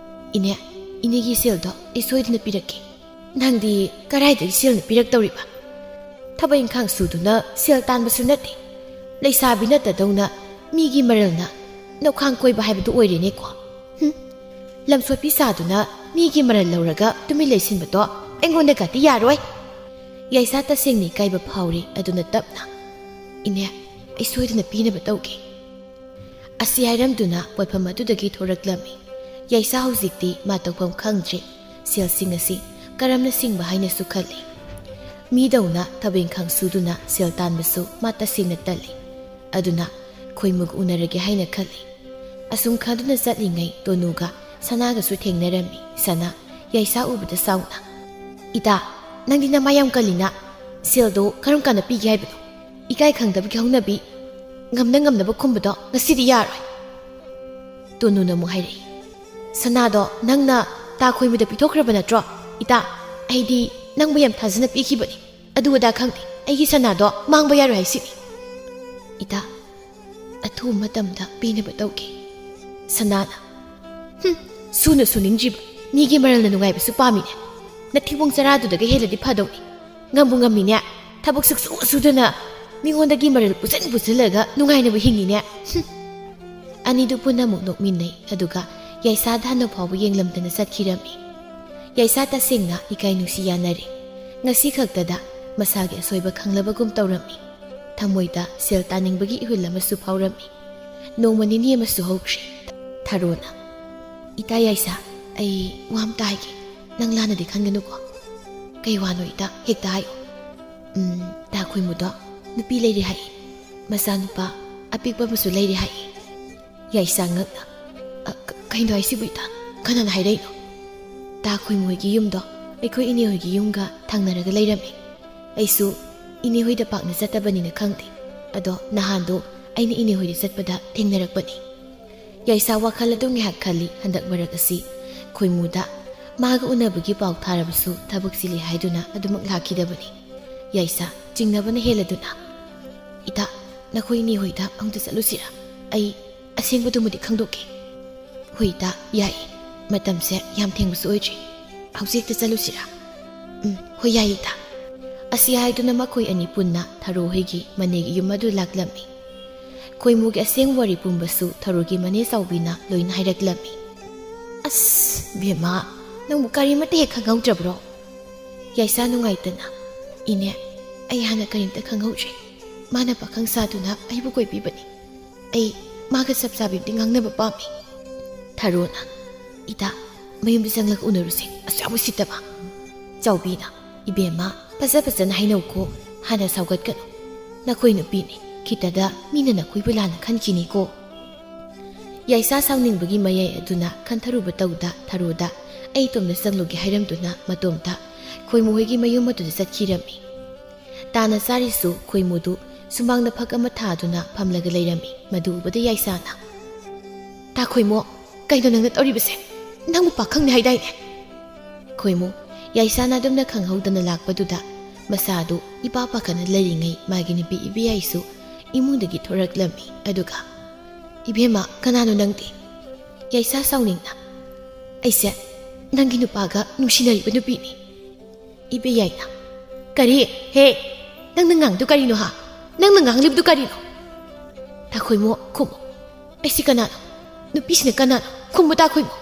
"ꯏꯅꯦ, ꯏꯅꯦꯒꯤ ꯁꯦꯜꯗꯣ ꯑꯩ ꯁꯣꯏꯗꯅ ꯄꯤꯔꯛꯀꯦ꯫" "ꯅꯪꯗꯤ ꯀꯗꯥꯏꯗꯒꯤ ꯁꯦꯜꯅ ꯄꯤꯔꯛꯇꯧꯔꯤꯕ? ꯊꯕꯛ ꯏꯪꯈꯥꯡ ꯁꯨꯗꯨꯅ ꯁꯦꯜ ꯇꯥꯟꯕꯁꯨ ꯅꯠꯇꯦ꯫ ꯂꯩꯁꯥꯕꯤ ꯅꯠꯇꯗꯧꯅ ꯃꯤꯒꯤ ꯃꯔꯜꯅ ꯅꯧꯈꯥꯡ ꯀꯣꯏꯕ ꯍꯥꯏꯕꯗꯨ ꯑꯣꯏꯔꯦꯅꯦꯀꯣ꯫ ꯍꯨꯝ, ꯂꯝꯁꯣꯠꯄꯤ ꯁꯥꯗꯨꯅ ꯃꯤꯒꯤ ꯃꯔꯜ ꯂꯧꯔꯒ ꯇꯨꯃꯤꯟ ꯂꯩꯁꯤꯟꯕꯗꯣ ꯑꯩꯉꯣꯟꯗꯒꯗꯤ ꯌꯥꯔꯣꯏ꯫" ꯌꯥꯏꯁꯥ ꯇꯁꯦꯡꯅ ꯏꯀꯥꯏꯕ ꯐꯥꯎꯔꯦ꯫ ꯑꯗꯨꯅ ꯇꯞꯅ, "ꯏꯅꯦ, ꯑꯩ ꯁꯣꯏꯗꯅ ꯄꯤꯅꯕ ꯇꯧꯒꯦ꯫" ꯑꯁꯤ ꯍꯥꯏꯔꯝꯗꯨꯅ ꯄꯣꯠꯐꯝ ꯑꯗꯨꯗꯒꯤ ꯊꯣꯔꯛꯂꯝꯃꯤ꯫ ꯌꯥꯏꯁꯥ ꯍꯧꯖꯤꯛꯇꯤ ꯃꯥ ꯇꯧꯐꯝ ꯈꯪꯗ꯭ꯔꯦ꯫ ꯁꯦꯜꯁꯤꯡ ꯑꯁꯤ ꯀꯔꯝꯅ ꯁꯤꯡꯕ ꯍꯥꯏꯅꯁꯨ ꯈꯜꯂꯤ꯫ ꯃꯤꯗꯧꯅ ꯊꯕꯛ ꯏꯪꯈꯥꯡ ꯁꯨꯗꯨꯅ ꯁꯦꯜ ꯇꯥꯟꯕꯁꯨ ꯃꯥ ꯇꯁꯦꯡꯅ ꯇꯜꯂꯤ꯫ ꯑꯗꯨꯅ ꯈꯣꯏꯃꯨꯒ ꯎꯅꯔꯒꯦ ꯍꯥꯏꯅ ꯈꯜꯂꯤ꯫ ꯑꯁꯨꯝ ꯈꯟꯗꯨꯅ ꯆꯠꯂꯤꯉꯩ ꯇꯣꯅꯨꯒ ꯁꯅꯥꯒꯁꯨ ꯊꯦꯡꯅꯔꯝꯃꯤ꯫ ꯁꯅꯥ ꯌꯥꯏꯁꯥ ꯎꯕꯗ ꯁꯥꯎꯅ, "ꯏꯇꯥ, ꯅꯪꯗꯤ ꯅꯃꯥ ꯌꯥꯝ ꯀꯜꯂꯤꯅ꯫ ꯁꯦꯜꯗꯣ ꯀꯔꯝ ꯀꯥꯟꯗ ꯄꯤꯒꯦ ꯍꯥꯏꯕꯅꯣ? ꯏꯀꯥꯏ ꯈꯪꯗꯕꯒꯤ ꯍꯧꯅꯕꯤ ꯉꯝꯅ ꯉꯝꯅꯕ ꯈꯨꯝꯕꯗꯣ ꯉꯁꯤꯗꯤ ꯌꯥꯔꯣꯏ꯫" ꯇꯣꯅꯨꯅ ꯑꯃꯨꯛ ꯍꯥꯏꯔꯛꯏ, "ꯁꯅꯥꯗꯣ ꯅꯪꯅ ꯇꯥ ꯈꯣꯏꯃꯨꯗ ꯄꯤꯊꯣꯛꯈ꯭ꯔꯕ ꯅꯠꯇ꯭ꯔꯣ? ꯏꯇꯥ, ꯑꯩꯗꯤ ꯅꯪꯕꯨ ꯌꯥꯝ ꯊꯥꯖꯅ ꯄꯤꯈꯤꯕꯅꯤ꯫ ꯑꯗꯨ ꯑꯗꯥ ꯈꯪꯗꯦ, ꯑꯩꯒꯤ ꯁꯅꯥꯗꯣ ꯃꯥꯡꯕ ꯌꯥꯔꯣꯏ ꯍꯥꯏꯁꯤꯅꯤ꯫" "ꯏꯇꯥ, ꯑꯊꯨꯕ ꯃꯇꯝꯗ ꯄꯤꯅꯕ ꯇꯧꯒꯦ꯫" ꯁꯅꯥꯅ, "ꯍꯨꯝ, ꯁꯨꯅ ꯁꯨꯅꯤꯡꯗ꯭ꯔꯤꯕ ꯃꯤꯒꯤ ꯃꯔꯜꯅ ꯅꯨꯡꯉꯥꯏꯕꯁꯨ ꯄꯥꯝꯃꯤꯅꯦ꯫ ꯅꯊꯤꯕꯣꯡ ꯆꯔꯥꯗꯨꯗꯒ ꯍꯦꯜꯂꯗꯤ ꯐꯗꯧꯅꯤ꯫ ꯉꯝꯕꯨ ꯉꯝꯃꯤꯅꯦ, ꯊꯕꯛ ꯁꯨꯛꯁꯨ ꯁꯨꯗꯅ ꯃꯤꯉꯣꯟꯗꯒꯤ ꯃꯔꯜ ꯄꯨꯁꯟ ꯄꯨꯁꯜꯂꯒ ꯅꯨꯡꯉꯥꯏꯅꯕꯨ ꯍꯤꯡꯉꯤꯅꯦ꯫" ꯍꯨꯝ꯫ ꯑꯅꯤꯗꯨ ꯄꯨꯟꯅ ꯑꯃꯨꯛ ꯅꯣꯛꯃꯤꯟꯅꯩ, ꯑꯗꯨꯒ ꯌꯥꯏꯁꯥꯗ ꯍꯟꯅ ꯐꯥꯎꯕ ꯌꯦꯡꯂꯝꯗꯅ ꯆꯠꯈꯤꯔꯝꯃꯤ꯫ ꯌꯥꯏꯁꯥ ꯇꯁꯦꯡꯅ ꯏꯀꯥꯏ ꯅꯨꯡꯁꯤ ꯌꯥꯅꯔꯦ꯫ ꯉꯁꯤ ꯈꯛꯇꯗ ꯃꯁꯥꯒꯤ ꯑꯁꯣꯏꯕ ꯈꯪꯂꯕꯒꯨꯝ ꯇꯧꯔꯝꯃꯤ꯫ ꯊꯃꯣꯏꯗ ꯁꯦꯜ ꯇꯥꯅꯤꯡꯕꯒꯤ ꯏꯍꯨꯜ ꯑꯃꯁꯨ ꯐꯥꯎꯔꯝꯃꯤ꯫ ꯅꯣꯡꯃ ꯅꯤꯅꯤ ꯑꯃꯁꯨ ꯍꯧꯈ꯭ꯔꯦ꯫ ꯊꯔꯣꯅ, "ꯏꯇꯥ ꯌꯥꯏꯁꯥ, ꯑꯩ ꯋꯥ ꯑꯝꯇ ꯍꯥꯏꯒꯦ꯫ ꯅꯪ ꯂꯥꯟꯅꯗꯤ ꯈꯟꯒꯅꯨꯀꯣ꯫" "ꯀꯩ ꯋꯥꯅꯣ ꯏꯇꯥ? ꯍꯦꯛꯇ ꯍꯥꯏꯌꯨ꯫" "ꯎꯝ, ꯇꯥ ꯈꯣꯏꯃꯨꯗꯣ ꯅꯨꯄꯤ ꯂꯩꯔꯦ ꯍꯥꯏꯌꯦ꯫ ꯃꯆꯥꯅꯨꯄꯥ ꯑꯄꯤꯛꯄ ꯑꯃꯁꯨ ꯂꯩꯔꯦ ꯍꯥꯏꯌꯦ꯫" ꯌꯥꯏꯁꯥ ꯉꯛꯅ, "ꯑ, ꯀ-, ꯀꯩꯅꯣ ꯍꯥꯏꯁꯤꯕꯨ ꯏꯇꯥ? ꯀꯅꯥꯅ ꯍꯥꯏꯔꯛꯏꯅꯣ?" "ꯇꯥ ꯈꯣꯏꯃꯨ ꯍꯣꯏꯒꯤ ꯌꯨꯝꯗꯣ ꯑꯩꯈꯣꯏ ꯏꯅꯦ ꯍꯣꯏꯒꯤ ꯌꯨꯝꯒ ꯊꯪꯅꯔꯒ ꯂꯩꯔꯝꯃꯦ꯫ ꯑꯩꯁꯨ ꯏꯅꯦ ꯍꯣꯏꯗ ꯄꯥꯛꯅ ꯆꯠꯇꯕꯅꯤꯅ ꯈꯪꯗꯦ꯫ ꯑꯗꯣ ꯅꯍꯥꯟꯗꯣ ꯑꯩꯅ ꯏꯅꯦ ꯍꯣꯏꯗ ꯆꯠꯄꯗ ꯊꯦꯡꯅꯔꯛꯄꯅꯤ꯫" ꯌꯥꯏꯁꯥ ꯋꯥꯈꯜ ꯑꯗꯨꯝ ꯉꯥꯏꯍꯥꯛ ꯈꯜꯂꯤ꯫ ꯍꯟꯗꯛ ꯃꯔꯛ ꯑꯁꯤ ꯈꯣꯏꯃꯨꯗ ꯃꯥꯒ ꯎꯅꯕꯒꯤ ꯄꯥꯎ ꯊꯥꯔꯕꯁꯨ ꯊꯕꯛ ꯆꯤꯜꯂꯤ ꯍꯥꯏꯗꯨꯅ ꯑꯗꯨꯃꯛ ꯂꯥꯛꯈꯤꯗꯕꯅꯤ꯫ ꯌꯥꯏꯁꯥ ꯆꯤꯡꯅꯕꯅ ꯍꯦꯜꯂꯗꯨꯅ, "ꯏꯇꯥ, ꯅꯈꯣꯏ ꯏꯅꯦ ꯍꯣꯏꯗ ꯑꯃꯨꯛꯇ ꯆꯠꯂꯨꯁꯤꯔꯥ? ꯑꯩ ꯑꯁꯦꯡꯕꯗꯨꯃꯗꯤ ꯈꯪꯗꯣꯛꯀꯦ꯫" "ꯍꯣꯏ ꯏꯇꯥ, ꯌꯥꯏꯌꯦ꯫ ꯃꯇꯝꯁꯦ ꯌꯥꯝ ꯊꯦꯡꯕꯁꯨ ꯑꯣꯏꯗ꯭ꯔꯤ꯫ ꯍꯧꯖꯤꯛ ꯍꯦꯛꯇ ꯆꯠꯂꯨꯁꯤꯔꯥ?" "ꯎꯝ, ꯍꯣꯏ, ꯌꯥꯏꯌꯦ ꯏꯇꯥ꯫" ꯑꯁꯤ ꯍꯥꯏꯗꯨꯅ ꯃꯈꯣꯏ ꯑꯅꯤ ꯄꯨꯟꯅ ꯊꯔꯣ ꯍꯣꯏꯒꯤ ꯃꯅꯦꯒꯤ ꯌꯨꯝ ꯑꯗꯨ ꯂꯥꯛꯂꯝꯃꯤ꯫ ꯈꯣꯏꯃꯨꯒꯤ ꯑꯁꯦꯡꯕ ꯋꯥꯔꯤ ꯄꯨꯝꯕꯁꯨ ꯊꯔꯣꯒꯤ ꯃꯅꯦ ꯆꯥꯎꯕꯤꯅ ꯂꯣꯏꯅ ꯍꯥꯏꯔꯛꯂꯝꯃꯤ꯫ "ꯑꯁ, ꯕꯦꯝꯃ, ꯅꯪꯕꯨ ꯀꯔꯤꯃꯠꯇ ꯍꯦꯛ ꯈꯪꯍꯧꯗ꯭ꯔꯕ꯭ꯔꯣ?" ꯌꯥꯏꯁꯥ ꯅꯨꯡꯉꯥꯏꯇꯅ, "ꯏꯅꯦ, ꯑꯩ ꯍꯥꯟꯅ ꯀꯔꯤꯝꯇ ꯈꯪꯍꯧꯗ꯭ꯔꯦ꯫ ꯃꯥꯅ ꯄꯥꯈꯪ ꯁꯥꯗꯨꯅ ꯑꯩꯕꯨ ꯀꯣꯏꯕꯤꯕꯅꯤ꯫ ꯑꯩ ꯃꯥꯒ ꯆꯞ ꯆꯥꯕꯤ ꯑꯝꯇ ꯉꯥꯡꯅꯕ ꯄꯥꯝꯃꯤ꯫" ꯊꯔꯣꯅ, "ꯏꯇꯥ, ꯃꯌꯨꯝꯗ ꯆꯪꯂꯒ ꯎꯅꯔꯨꯁꯦ, ꯑꯁꯨꯛ ꯌꯥꯝ ꯎꯁꯤꯠꯇꯕ꯫" ꯆꯥꯎꯕꯤꯅ, "ꯏꯕꯦꯝꯃ, ꯐꯖ ꯐꯖꯅ ꯍꯥꯏꯅꯧꯀꯣ, ꯍꯥꯟꯅ ꯁꯥꯎꯒꯠꯀꯅꯨ꯫ ꯅꯈꯣꯏ ꯅꯨꯄꯤꯅꯤ, ꯈꯤꯇꯗ ꯃꯤꯅ ꯅꯈꯣꯏꯕꯨ ꯂꯥꯟꯅ ꯈꯟꯈꯤꯅꯤꯀꯣ"꯫ ꯌꯥꯏꯁꯥ ꯁꯥꯎꯅꯤꯡꯕꯒꯤ ꯃꯌꯥꯏ ꯑꯗꯨꯅ ꯈꯟꯊꯔꯨꯕ ꯇꯧꯗ ꯊꯔꯣꯗ "ꯑꯩ ꯏꯇꯣꯝꯗ ꯆꯪꯂꯨꯒꯦ" ꯍꯥꯏꯔꯝꯗꯨꯅ ꯃꯇꯣꯝꯇ ꯈꯣꯏꯃꯨ ꯍꯣꯏꯒꯤ ꯃꯌꯨꯝ ꯑꯗꯨꯗ ꯆꯠꯈꯤꯔꯝꯃꯤ꯫ ꯇꯥꯅ ꯆꯥꯔꯤꯁꯨ ꯈꯣꯏꯃꯨꯗꯨ ꯁꯨꯃꯥꯡꯗ ꯐꯛ ꯑꯃ ꯊꯥꯗꯨꯅ ꯐꯝꯂꯒ ꯂꯩꯔꯝꯃꯤ꯫ ꯃꯗꯨ ꯎꯕꯗ ꯌꯥꯏꯁꯥꯅ, "ꯇꯥ ꯈꯣꯏꯃꯨ, ꯀꯩꯅꯣ ꯅꯪꯅ ꯇꯧꯔꯤꯕꯁꯦ? ꯅꯪꯕꯨ ꯄꯥꯈꯪꯅꯤ ꯍꯥꯏꯗꯥꯏꯅꯦ?" ꯈꯣꯏꯃꯨ, ꯌꯥꯏꯁꯥꯅ ꯑꯗꯨꯝꯅ ꯈꯪꯍꯧꯗꯅ ꯂꯥꯛꯄꯗꯨꯗ ꯃꯁꯥꯗꯨ ꯏꯄꯥ ꯄꯥꯈꯠꯅ ꯂꯩꯔꯤꯉꯩ ꯃꯥꯒꯤ ꯅꯨꯄꯤ ꯏꯕꯦꯌꯥꯏꯁꯨ ꯏꯃꯨꯡꯗꯒꯤ ꯊꯣꯔꯛꯂꯝꯃꯤ꯫ ꯑꯗꯨꯒ, "ꯏꯕꯦꯝꯃ, ꯀꯅꯥꯅꯣ ꯅꯪꯗꯤ?" ꯌꯥꯏꯁꯥ ꯁꯥꯎꯅꯤꯡꯅ, "ꯑꯩꯁꯦ ꯅꯪꯒꯤ ꯅꯨꯄꯥꯒ ꯅꯨꯡꯁꯤꯅꯔꯤꯕ ꯅꯨꯄꯤꯅꯤ"꯫ ꯏꯕꯦꯌꯥꯏꯅ, "ꯀꯔꯤ? ꯍꯦ, ꯅꯪꯅ ꯉꯥꯡꯗꯨ ꯀꯔꯤꯅꯣ ꯍꯥ? ꯅꯪꯅ ꯉꯥꯡꯂꯤꯕꯗꯨ ꯀꯔꯤꯅꯣ?" "ꯇꯥ ꯈꯣꯏꯃꯨ, ꯈꯨꯝꯃꯨ꯫ ꯑꯩꯁꯤ ꯀꯅꯥꯅꯣ? ꯅꯨꯄꯤꯁꯤꯅ ꯀꯅꯥꯅꯣ? ꯈꯨꯝꯃꯨ, ꯇꯥ ꯈꯣꯏꯃꯨ"꯫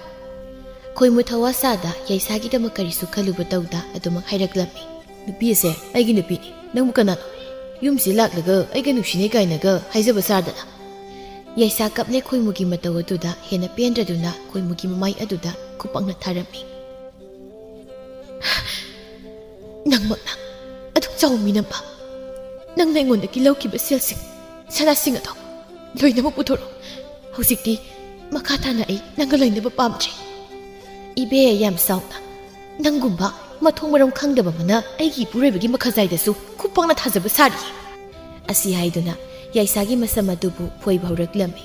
ꯈꯣꯏꯃꯨ ꯊꯋꯥ ꯁꯥꯗ ꯌꯥꯏꯁꯥꯒꯤꯗꯃꯛ ꯀꯔꯤꯁꯨ ꯈꯜꯂꯨꯕ ꯇꯧꯗ ꯑꯗꯨꯃꯛ ꯍꯥꯏꯔꯛꯂꯝꯃꯤ꯫ "ꯅꯨꯄꯤ ꯑꯁꯦ ꯑꯩꯒꯤ ꯅꯨꯄꯤꯅꯤ꯫ ꯅꯪꯕꯨ ꯀꯅꯥꯅꯣ? ꯌꯨꯝꯁꯤ ꯂꯥꯛꯂꯒ ꯑꯩꯒ ꯅꯨꯡꯁꯤꯅꯩ ꯀꯥꯏꯅꯒ ꯍꯥꯏꯖꯕ ꯁꯥꯗꯅ"꯫ ꯌꯥꯏꯁꯥ ꯀꯞꯂꯦ ꯈꯣꯏꯃꯨꯒꯤ ꯃꯇꯧ ꯑꯗꯨꯗ ꯍꯦꯟꯅ ꯄꯦꯟꯗ꯭ꯔꯗꯨꯅ ꯈꯣꯏꯃꯨꯒꯤ ꯃꯃꯥꯏ ꯑꯗꯨꯗ ꯈꯨꯄꯥꯛꯅ ꯊꯥꯔꯝꯃꯤ꯫ "ꯅꯪꯃꯛꯅ ꯑꯗꯨꯛ ꯆꯥꯎꯕ ꯃꯤ ꯅꯝꯕ, ꯅꯪꯅ ꯑꯩꯉꯣꯟꯗꯒꯤ ꯂꯧꯈꯤꯕ ꯁꯦꯜꯁꯤꯡ, ꯁꯅꯥꯁꯤꯡ ꯑꯗꯣ ꯂꯣꯏꯅꯃꯛ ꯄꯨꯊꯣꯔꯛꯎ꯫ ꯍꯧꯖꯤꯛꯇꯤ ꯃꯈꯥ ꯇꯥꯅ ꯑꯩ ꯅꯪꯒ ꯂꯩꯅꯕ ꯄꯥꯝꯗ꯭ꯔꯦ"꯫ ꯏꯕꯦ ꯌꯥꯝ ꯁꯥꯎꯅ, "ꯅꯪꯒꯨꯝꯕ ꯃꯊꯣꯡ ꯃꯔꯝ ꯈꯪꯗꯕ ꯑꯃꯅ ꯑꯩꯒꯤ ꯏꯄꯨꯔꯣꯏꯕꯒꯤ ꯃꯈꯥꯖꯥꯏꯗꯁꯨ ꯈꯨꯄꯥꯛꯅ ꯊꯥꯖꯕ ꯁꯥꯔꯤ"꯫ ꯑꯁꯤ ꯍꯥꯏꯗꯨꯅ ꯌꯥꯏꯁꯥꯒꯤ ꯃꯁꯝ ꯑꯗꯨꯕꯨ ꯐꯣꯏꯕ ꯍꯧꯔꯛꯂꯝꯃꯤ꯫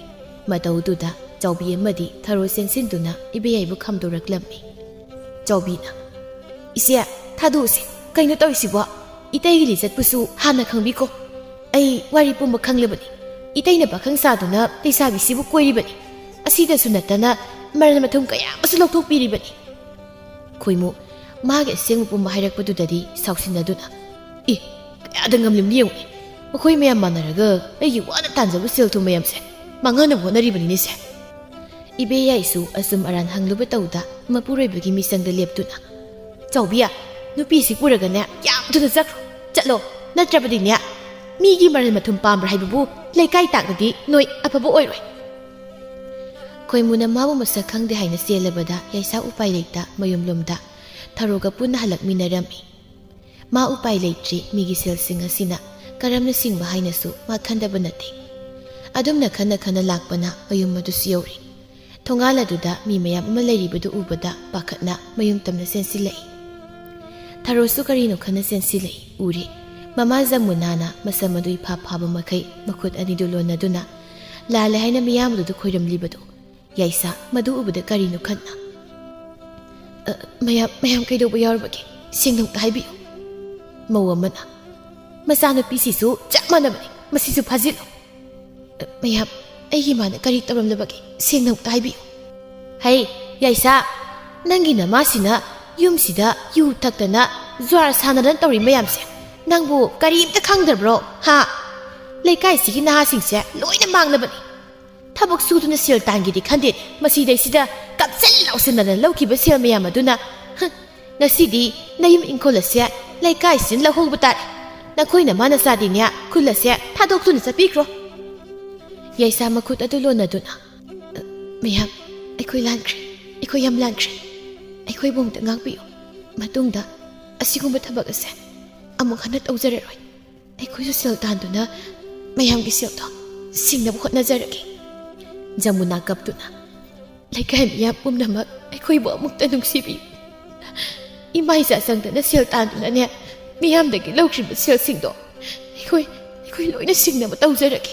ꯃꯇꯧꯗꯨꯗ ꯆꯥꯎꯕꯤ ꯑꯃꯗꯤ ꯊꯔꯣ ꯆꯦꯟꯁꯤꯟꯗꯨꯅ ꯏꯕꯦꯌꯥꯏꯕꯨ ꯈꯥꯝꯗꯣꯔꯛꯂꯝꯃꯤ꯫ ꯆꯥꯎꯕꯤꯅ, "ꯏꯆꯦ, ꯊꯥꯗꯣꯛꯎꯁꯦ꯫ ꯀꯩꯅꯣ ꯇꯧꯔꯤꯁꯤꯕꯣ? ꯏꯇꯩꯒꯤ ꯂꯤꯆꯠꯄꯨꯁꯨ ꯍꯥꯟꯅ ꯈꯪꯕꯤꯀꯣ꯫ ꯑꯩ ꯋꯥꯔꯤ ꯄꯨꯝꯕ ꯈꯪꯂꯕꯅꯤ꯫ ꯏꯇꯩꯅ ꯄꯥꯈꯪ ꯁꯥꯗꯨꯅ ꯂꯩꯁꯥꯕꯤꯁꯤꯕꯨ ꯀꯣꯏꯔꯤꯕꯅꯤ꯫ ꯑꯁꯤꯗꯁꯨ ꯅꯠꯇꯅ ꯃꯔꯟ ꯃꯊꯨꯝ ꯀꯌꯥ ꯑꯃꯁꯨ ꯂꯧꯊꯣꯛꯄꯤꯔꯤꯕꯅꯤ"꯫ ꯈꯣꯏꯃꯨ, ꯃꯥꯒꯤ ꯑꯁꯦꯡꯕ ꯄꯨꯝꯕ ꯍꯥꯏꯔꯛꯄꯗꯨꯗꯗꯤ ꯁꯥꯎꯁꯤꯟꯅꯗꯨꯅ, "ꯏ, ꯀꯌꯥꯗ ꯉꯝꯂꯤꯕꯅꯤ ꯌꯦꯡꯉꯨꯅꯦ꯫ ꯃꯈꯣꯏ ꯃꯌꯥꯝ ꯃꯥꯟꯅꯔꯒ ꯑꯩꯒꯤ ꯋꯥꯅ ꯇꯥꯟꯖꯕ ꯁꯦꯜ ꯊꯨꯝ ꯃꯌꯥꯝꯁꯦ ꯃꯥꯡꯍꯟꯅꯕ ꯍꯣꯠꯅꯔꯤꯕꯅꯤꯅꯦ ꯁꯦ"꯫ ꯏꯕꯦꯌꯥꯏꯁꯨ ꯑꯆꯨꯝ ꯑꯔꯥꯟ ꯍꯪꯂꯨꯕ ꯇꯧꯗ ꯃꯄꯨꯔꯣꯏꯕꯒꯤ ꯃꯤꯆꯪꯗ ꯂꯦꯞꯇꯨꯅ, "ꯆꯥꯎꯕꯤ, ꯅꯨꯄꯤꯁꯤ ꯄꯨꯔꯒꯅꯦ ꯌꯥꯝ ꯊꯨꯅ ꯆꯠꯈ꯭ꯔꯣ꯫ ꯆꯠꯂꯣ, ꯅꯠꯇ꯭ꯔꯕꯗꯤꯅꯦ ꯃꯤꯒꯤ ꯃꯔꯟ ꯃꯊꯨꯝ ꯄꯥꯝꯕ꯭ꯔꯥ ꯍꯥꯏꯕꯕꯨ ꯂꯩꯀꯥꯏ ꯇꯥꯛꯂꯗꯤ ꯅꯣꯏ ꯑꯐꯕ ꯑꯣꯏꯔꯣꯏ"꯫ ꯈꯣꯏꯃꯨꯅ ꯃꯥꯕꯨ ꯃꯁꯛ ꯈꯪꯗꯦ ꯍꯥꯏꯅ ꯆꯦꯜꯂꯕꯗ ꯌꯥꯏꯁꯥ ꯎꯄꯥꯏ ꯂꯩꯇ ꯃꯌꯨꯝꯂꯣꯝꯗ ꯊꯔꯣꯒ ꯄꯨꯟꯅ ꯍꯜꯂꯛꯃꯤꯟꯅꯔꯝꯃꯤ꯫ ꯃꯥ ꯎꯄꯥꯏ ꯂꯩꯇ꯭ꯔꯤ, ꯃꯤꯒꯤ ꯁꯦꯜꯁꯤꯡ ꯑꯁꯤꯅ ꯀꯔꯝꯅ ꯁꯤꯡꯕ ꯍꯥꯏꯅꯁꯨ ꯃꯥ ꯈꯟꯗꯕ ꯅꯠꯇꯦ꯫ ꯑꯗꯨꯝꯅ ꯈꯟꯅ ꯈꯟꯅ ꯂꯥꯛꯄꯅ ꯃꯌꯨꯝ ꯑꯗꯨꯁꯨ ꯌꯧꯔꯦ꯫ ꯊꯣꯡꯒꯥꯜ ꯑꯗꯨꯗ ꯃꯤ ꯃꯌꯥꯝ ꯑꯃ ꯂꯩꯔꯤꯕꯗꯨ ꯎꯕꯗ ꯄꯥꯈꯠꯅ ꯃꯌꯨꯝ ꯇꯝꯅ ꯆꯦꯟꯁꯤꯜꯂꯛꯏ꯫ ꯊꯔꯣꯁꯨ ꯀꯔꯤꯅꯣ ꯈꯟꯅ ꯆꯦꯟꯁꯤꯜꯂꯛꯏ꯫ ꯎꯔꯦ, ꯃꯃꯥ ꯖꯃꯨꯅꯥꯅ ꯃꯁꯝ ꯑꯗꯨ ꯏꯐꯥ ꯐꯥꯕ ꯃꯈꯩ ꯃꯈꯨꯠ ꯑꯅꯤꯗꯨ ꯂꯣꯟꯅꯗꯨꯅ ꯂꯥꯜꯂꯦ ꯍꯥꯏꯅ ꯃꯤꯌꯥꯝꯗꯨꯗ ꯈꯣꯏꯔꯝꯂꯤꯕꯗꯨ꯫ ꯌꯥꯏꯁꯥ ꯃꯗꯨ ꯎꯕꯗ ꯀꯔꯤꯅꯣ ꯈꯟꯅ, "ꯑ, ꯃꯌꯥꯝ, ꯃꯌꯥꯝ ꯀꯩꯗꯧꯕ ꯌꯥꯎꯔꯕꯒꯦ? ꯁꯦꯡꯅ ꯑꯝꯇ ꯍꯥꯏꯕꯤꯌꯨ꯫" ꯃꯧ ꯑꯃꯅ, "ꯃꯆꯥꯅꯨꯄꯤꯁꯤꯁꯨ ꯆꯞ ꯃꯥꯟꯅꯕꯅꯤ, ꯃꯁꯤꯁꯨ ꯐꯥꯖꯤꯜꯂꯨ꯫" "ꯑ, ꯃꯌꯥꯝ, ꯑꯩꯒꯤ ꯏꯃꯥꯅ ꯀꯔꯤ ꯇꯧꯔꯝꯂꯕꯒꯦ? ꯁꯦꯡꯅ ꯑꯝꯇ ꯍꯥꯏꯕꯤꯌꯨ꯫" "ꯍꯩ, ꯌꯥꯏꯁꯥ, ꯅꯪꯒꯤ ꯅꯃꯥꯁꯤꯅ ꯌꯨꯝꯁꯤꯗ ꯌꯨ ꯊꯛꯇꯅ ꯖꯨꯋꯥꯔ ꯁꯥꯟꯅꯗꯅ ꯇꯧꯔꯤ ꯃꯌꯥꯝꯁꯦ ꯅꯪꯕꯨ ꯀꯔꯤꯝꯇ ꯈꯪꯗ꯭ꯔꯕ꯭ꯔꯣ? ꯍꯥ? ꯂꯩꯀꯥꯏꯁꯤꯒꯤ ꯅꯍꯥꯁꯤꯡꯁꯦ ꯂꯣꯏꯅ ꯃꯥꯡꯂꯕꯅꯤ꯫ ꯊꯕꯛ ꯁꯨꯗꯨꯅ ꯁꯦꯜ ꯇꯥꯟꯒꯦꯗꯤ ꯈꯟꯗꯦ, ꯃꯁꯤꯗꯩꯁꯤꯗ ꯀꯥꯞꯁꯤꯟ ꯂꯥꯎꯁꯤꯟꯅꯗꯅ ꯂꯧꯈꯤꯕ ꯁꯦꯜ ꯃꯌꯥꯝ ꯑꯗꯨꯅ, ꯍ, ꯉꯁꯤꯗꯤ ꯅꯌꯨꯝ ꯏꯪꯈꯣꯜ ꯑꯁꯦ ꯂꯩꯀꯥꯏꯁꯤꯅ ꯂꯧꯍꯧꯕ ꯇꯥꯔꯦ꯫ ꯅꯈꯣꯏ ꯅꯃꯥ ꯅꯆꯥꯗꯤꯅꯦ ꯈꯨꯜ ꯑꯁꯦ ꯊꯥꯗꯣꯛꯇꯨꯅ ꯆꯠꯄꯤꯈ꯭ꯔꯣ꯫" ꯌꯥꯏꯁꯥ ꯃꯈꯨꯠ ꯑꯗꯨ ꯂꯣꯟꯅꯗꯨꯅ, "ꯃꯌꯥꯝ, ꯑꯩꯈꯣꯏ ꯂꯥꯟꯈ꯭ꯔꯦ, ꯑꯩꯈꯣꯏ ꯌꯥꯝ ꯂꯥꯟꯈ꯭ꯔꯦ꯫ ꯑꯩꯈꯣꯏꯕꯨ ꯑꯃꯨꯛꯇ ꯉꯥꯛꯄꯤꯌꯨ꯫ ꯃꯇꯨꯡꯗ ꯑꯁꯤꯒꯨꯝꯕ ꯊꯕꯛ ꯑꯁꯦ ꯑꯃꯨꯛ ꯍꯟꯅ ꯇꯧꯖꯔꯔꯣꯏ꯫ ꯑꯩꯈꯣꯏꯁꯨ ꯁꯦꯜ ꯇꯥꯟꯗꯨꯅ ꯃꯌꯥꯝꯒꯤ ꯁꯦꯜꯗꯣ ꯁꯤꯡꯅꯕ ꯍꯣꯠꯅꯖꯔꯒꯦ꯫" ꯖꯃꯨꯅꯥ ꯀꯞꯇꯨꯅ, "ꯂꯩꯀꯥꯏ ꯃꯤꯌꯥꯝ ꯄꯨꯝꯅꯃꯛ ꯑꯩꯈꯣꯏꯕꯨ ꯑꯃꯨꯛꯇ ꯅꯨꯡꯁꯤꯕꯤꯌꯨ꯫ ꯏꯃꯥ ꯏꯆꯥ ꯆꯪꯗꯅ ꯁꯦꯜ ꯇꯥꯟꯗꯨꯅꯅꯦ, ꯃꯤꯌꯥꯝꯗꯒꯤ ꯂꯧꯈ꯭ꯔꯤꯕ ꯁꯦꯜꯁꯤꯡꯗꯣ ꯑꯩꯈꯣꯏ, ꯑꯩꯈꯣꯏ ꯂꯣꯏꯅ ꯁꯤꯡꯅꯕ ꯇꯧꯖꯔꯒꯦ꯫"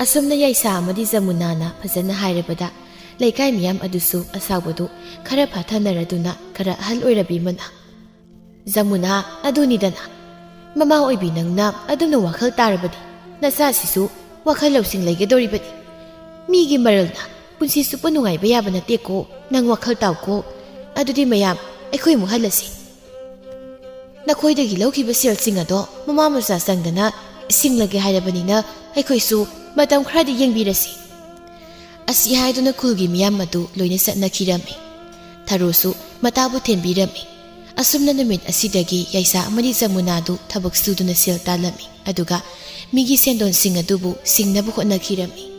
ꯑꯁꯨꯝꯅ ꯌꯥꯏꯁꯥ ꯑꯃꯗꯤ ꯖꯃꯨꯅꯥꯅ ꯐꯖꯅ ꯍꯥꯏꯔꯕꯗ ꯂꯩꯀꯥꯏ ꯃꯤꯌꯥꯝ ꯑꯗꯨꯁꯨ ꯑꯁꯥꯎꯕꯗꯨ ꯈꯔ ꯐꯥꯊꯅꯔꯗꯨꯅ ꯈꯔ ꯑꯍꯜ ꯑꯣꯏꯔꯕꯤ ꯑꯃꯅ, "ꯖꯃꯨꯅꯥ, ꯑꯗꯨꯅꯤꯗꯅ꯫ ꯃꯃꯥ ꯑꯣꯏꯕꯤ ꯅꯪꯅ ꯑꯗꯨꯝꯅ ꯋꯥꯈꯜ ꯇꯥꯔꯕꯗꯤ ꯅꯆꯥꯁꯤꯁꯨ ꯋꯥꯈꯜ ꯂꯧꯁꯤꯡ ꯂꯩꯒꯗꯧꯔꯤꯕꯅꯤ꯫ ꯃꯤꯒꯤ ꯃꯔꯜꯅ ꯄꯨꯟꯁꯤ ꯆꯨꯞꯄ ꯅꯨꯡꯉꯥꯏꯕ ꯌꯥꯕ ꯅꯠꯇꯦꯀꯣ꯫ ꯅꯪ ꯋꯥꯈꯜ ꯇꯥꯎꯀꯣ꯫ ꯑꯗꯨꯗꯤ ꯃꯌꯥꯝ, ꯑꯩꯈꯣꯏ ꯑꯃꯨꯛ ꯍꯜꯂꯁꯤ꯫ ꯅꯈꯣꯏꯗꯒꯤ ꯂꯧꯈꯤꯕ ꯁꯦꯜꯁꯤꯡ ꯑꯗꯣ ꯃꯃꯥ ꯃꯆꯥ ꯆꯪꯗꯅ ꯁꯤꯡꯂꯒꯦ ꯍꯥꯏꯔꯕꯅꯤꯅ ꯑꯩꯈꯣꯏꯁꯨ ꯃꯇꯝ ꯈꯔꯗꯤ ꯌꯦꯡꯕꯤꯔꯁꯤ꯫" ꯑꯁꯤ ꯍꯥꯏꯗꯨꯅ ꯈꯨꯜꯒꯤ ꯃꯤꯌꯥꯝ ꯑꯗꯨ ꯂꯣꯏꯅ ꯆꯠꯅꯈꯤꯔꯝꯃꯤ꯫ ꯊꯔꯣꯁꯨ ꯃꯇꯥꯕꯨ ꯊꯦꯝꯕꯤꯔꯝꯃꯤ꯫ ꯑꯁꯨꯝꯅ ꯅꯨꯃꯤꯠ ꯑꯁꯤꯗꯒꯤ ꯌꯥꯏꯁꯥ ꯑꯃꯗꯤ ꯖꯃꯨꯅꯥꯗꯨ ꯊꯕꯛ ꯁꯨꯗꯨꯅ ꯁꯦꯜ ꯇꯥꯜꯂꯝꯃꯤ, ꯑꯗꯨꯒ ꯃꯤꯒꯤ ꯁꯦꯟꯗꯣꯟꯁꯤꯡ ꯑꯗꯨꯕꯨ ꯁꯤꯡꯅꯕ ꯍꯣꯠꯅꯈꯤꯔꯝꯃꯤ꯫